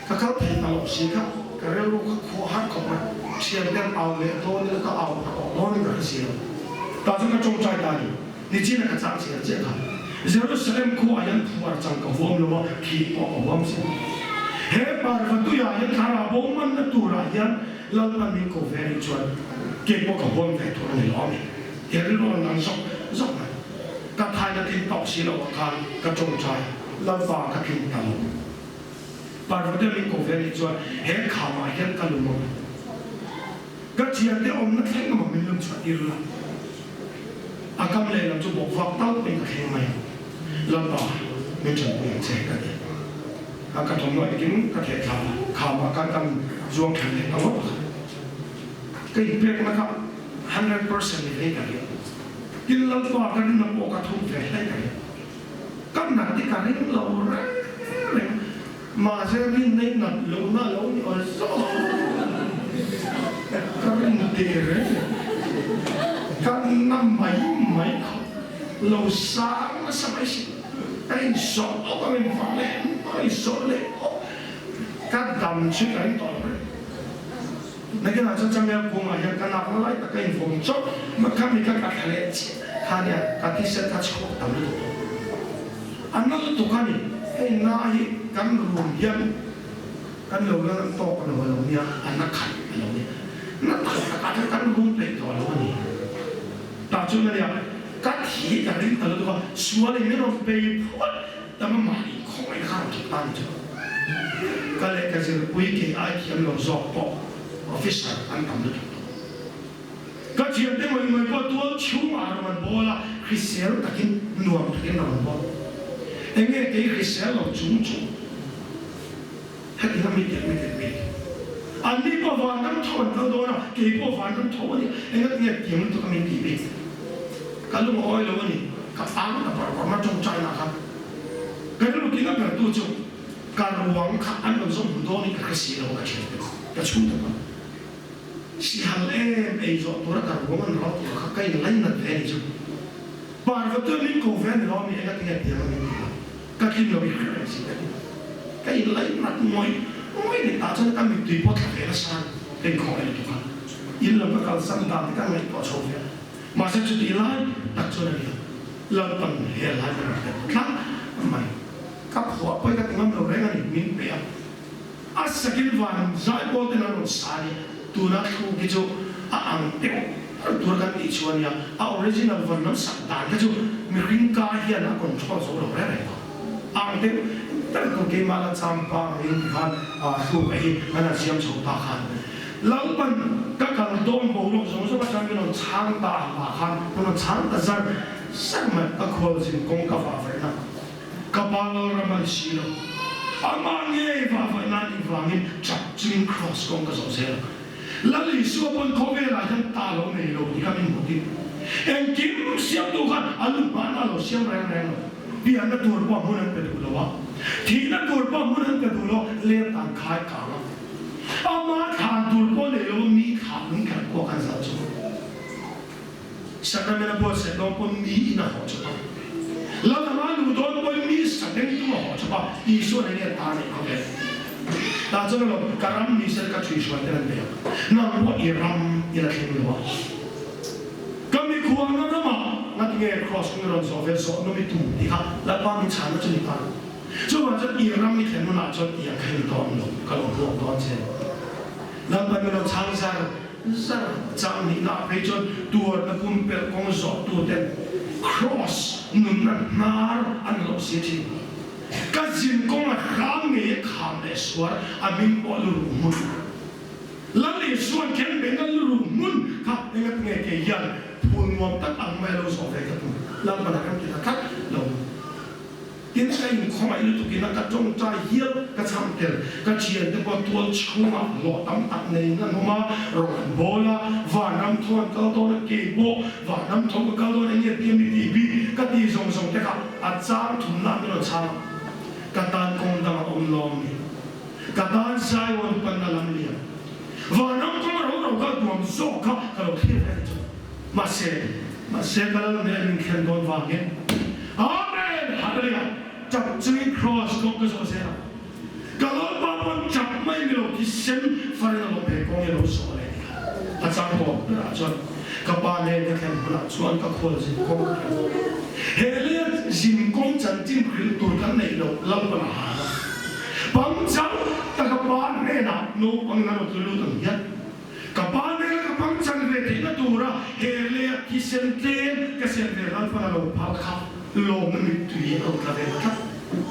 Ka kal thei ta lo si kha ka rilru kha khuah har khawp mai. Thian ten au leh dawn ila ka au phah awk dawn in ka hre si lo. Tah chuan ka tawngtai ta a ni. Nichina ka chang chhiar chiah kha. Jerusalem khuaah hian phuar chang ka huam lo a, thih pawh ka huam si. He parvatuiah hian thlarau bo manna turah hian Lalpan min ko ve anih chuan kei pawh ka huam ve tur a ni lo a ni. He rilru an an zawk zawk mai. Ka thaina tling tawk si loh ah khan ka tawngtai Lalpa ka tling ta lo. Parvate min ko ve anih chuan he khamah hian ka lum ang. Ka thiante awmna thleng emaw min lum chhuah tir la. A kam lehlam chu bawk vak tal pawhin ka thleng mai ang. Lalpa min tanpui ang che ka ti. A ka thawmhnaw engkim ka theh thla a, khamah khan kan zuang thla leh ta ngawt a. Ka inpekna kha 100% ni hlei ka ring. Tin Lalpa ka rinna pawh ka thuk ve hlei ka ring. Ka nat hi ka ring lo reng reng. Mahse rinna i nat lohna a lo ni awl zawk ang. Ka rin te reng reng. Ka na mai mai kha lo sang nasa mai si. Ka insawh awk ang in vah leh ka insawh leh awk. Ka dam chu ka ring tawh lo reng. Nakinah chuan changel kungah hian ka nakna lai tak ka invawm chawp. Khami kha ka thla leh chiah kha nia ka thisen kha chhuak tam lutuk tawh. A na lutuk a ni. Hei na hi kan rum hian kan lo la na tawk lo a lo nia, a na khat a lo nia. Na tak takah chuan kan rum peih tawh lo a ni. Tah chuan a nia, ka thi ka ring ta lutuk a, sual in min rawn bei phut tam a mahni khawngaih kha a rawn thawk ta a ni chu. Ka lehkha zirpui kei ai thiam lo zawk pawh officer an tam lutuk tawh. Ka thiante ngawih ngawih pawh tual chhungah a rawn an bawl a, hrisel takin nuam takin rawn an bawl. Enge kei hrisel lo chung chung heti nga mi tel mi tel mi Anni pawh vanram tho an kal dawn a, kei pawh vanram tho a ni. Enga tinge tiang lutuk a min tih bik? Ka lung a awi lo a ni. Ka ang ta par par na tawngtai lah khan ka rilru tina ber tu chu ka ruang kha an rawn zawm hmu dawn in ka hre si lo a ka thiante ka chhung ta par. Sihal em ei zawh tura ka ruang an rau tur kha ka in lainat ve a ni chu. Parvati min ko ve a ni lo mi enga tinge tiang a min ti a, ka tling lo i hre reng si ka ti. Ka in lainat ngawih ngawih ni tah chuan ka mittui pawh thla ve nasa ka in khawng lutuk a, in lam ka kalsan dan te ka ngaihtuah chho ve a. Mahse chutih lai tak chuan a ni a, Lalpan he lai ka rawn hre tlat mai. Ka phuah pawhin ka ti ngam lo reng a ni, min pe a. A sakin van zaipawl ten an rawn sa a nia, tuna thluk hi chu a ang deuh ber tur kan tih chu a nia, a original van lam sak dan kha chu mihring ka hian a control zo lo reng reng a, a ang deuh ber tur keimah la changpang angin tikhan thluk a hi an han siam chho ta khan Lalpan ka kal dawn boruak zawng zawng atang min rawn chhang ta ah khan min rawn chhang ta zar zar mai, ka khualzin kawng ka vah vaih na. Ka pa Lalram a ni si lo. Amah ngei vahvaih nan nih vangin chak chungin Kraws kawng ka zawh zel ang. Lal Isua pawn khawvelah hian ta lo nei lo tih kha min hmuh tir. Engkim siamtu khan a lu hmana a lo siam reng reng lo. Pianna tur pawh hmun an pe duh lo a, thihna tur pawh hmun an pe duh lo, leng tan khai kang a. Amah thlan tur pawh nei lo a mi thlah lung kher pawh kan zalh chu. Sacrament a buatsaih dawn pawn mi in a hawh chawp a, Lal anga luh dawn pawhin mi sakeng tum a hawh chawp a, Isuan enge ta neih khawvel? Tah chuan alawm, ka ram ni sel ka thuihruai ten an bei ang, nang pawh i ram i la thleng lo a, ka mikhualna ramah ngatinge Kraws kawng i rawn zawh ve zawh nawm i tum tih kha Lalpa min chhanna chu ni ta lo. Chuvang chuan i ram i thlen hunah chuan i ang kha ni dawn lo, ka lo hmuak dawn che. Lalpa min rawn chhang zar Zar chang nihna ah phei chuan tuarna pumpelh kawng zawhtu ten Kraws nunna hnar an lo si thin. Ka zin kawng a hram ngei a kham leh suar a hming pawh lu ruh hmun. Lal Isuan khen beihna lu ruh hmun kha engat nge kei hian phul nuam tak ang mai a lo zawh ve ka tum. Lalpan a rem ti ta tlat lo. Tin, ka inkhawngaih lutuk ina ka tawngtai hial ka chhang tel. Ka thiante pawh tual chhungah hlawh tam tak neiin an awm a, rawn an bawl a, vanram tho an kal dawn a, kei pawh vanram tho ka kal dawn enge tia mi tih bik ka tih zawng zawng te kha a chang thumna min rawn chhang a, ka tan kawng dang a awm lawm ni? Ka tan Zion panna lam lian vanram kawng ro ro kha duam zawk kha ka lo thlir reng chu. Mahse, mahse ka lal nen min thlen dawn vangin Amen! Hallelujah! Chak chungin Kraws kawng ka zawh zel a, ka Lalpa pawn chak mai ni lo thisen farin a lawm he kawng hi a lo zawh leh ni kha. A chang tawp berah chuan ka pa nen ka thlen hunah chuan ka khualzin kawng ka thlen. He leh. Zinkawng chanchin hrilh tur kan neih loh Lalpan a hal a. Pangchang taka pa hnenah naupang in a rawn tlu lut ang hian ka pa hnena ka pangchang ve theihna tura he leia thisen tlem ka sen ve Lalpan a lo phal kha lawmna mittui a lo tla ve tlat.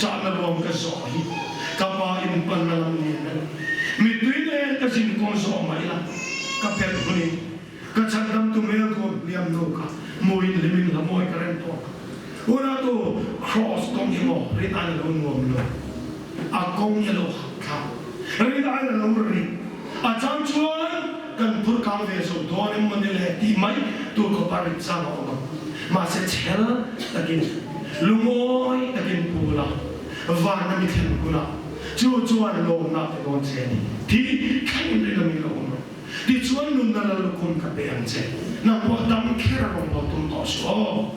Ṭahna ruang ka zawh hi ka pa in panna lam nen a ni. Mittui nen ka zinkawng zawh mai la ka pelh hunin Ka chhandamtu hmel tur hliam nu kha hmuin hlimin hla mawi ka rem tawk. Unatu Kraws kawng hi maw rin aiin a lo nuam lo. A kawng hi a lo hak thlak. Rin aiin a lo rit. A chang chuan kan phur kang ve zo dawn em mawni le tih mai tur khawpa rit chang a awm ang. Mahse chhel takin, lungawi takin pu la, van a mi thlen hunah chu chuan lawmna a pe dawn che a ni. Thi thlengin rin amin lo awm rawh. Tichuan nunna la lukhum ka pe ang che. Nang pawh dam kher a rawn baw tum tawh suh aw.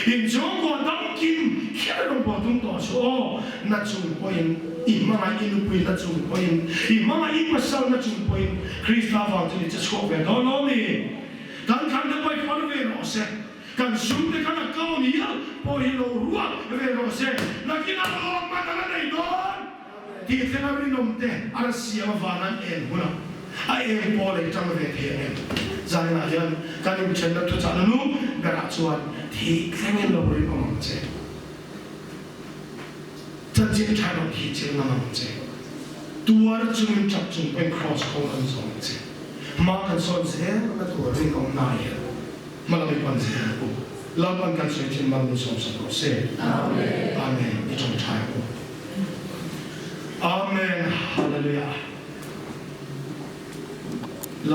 Inchhungkua dam kim kher a rawn baw tum tawh suh aw. Na chung pawhin i hmangaih i nupui na chung pawhin i hmangaih i pasal na chung pawhin Krista vang chu i che chhuak ve dawn lo mi? Kan thlan te pawh i far ve rawh se. Kan sum te khan account hial pawh hi lo ruat ve rawh se. Nakinah lawm man a la nei dawn. Tih thlenga rinawm te a ra siam avanga an en hunah a eng pawh lei tang ve thei ang em? Zaninah hian kan inthenna thuchahna nu berah chuan thih thlengin lo rinawm ang che. Chanchin tha erawh thih chilh ngam ang che. Tuar chungin tap chung pawhin kraws kawng kan zawm ang che. Hma kan sawn zel na tur rinawmna hian hma lam i pan zel ang u. Lalpan kan sawi thin mal min sawmsak rawh se. Amen. I tawngtai ang u. Amen Hallelujah.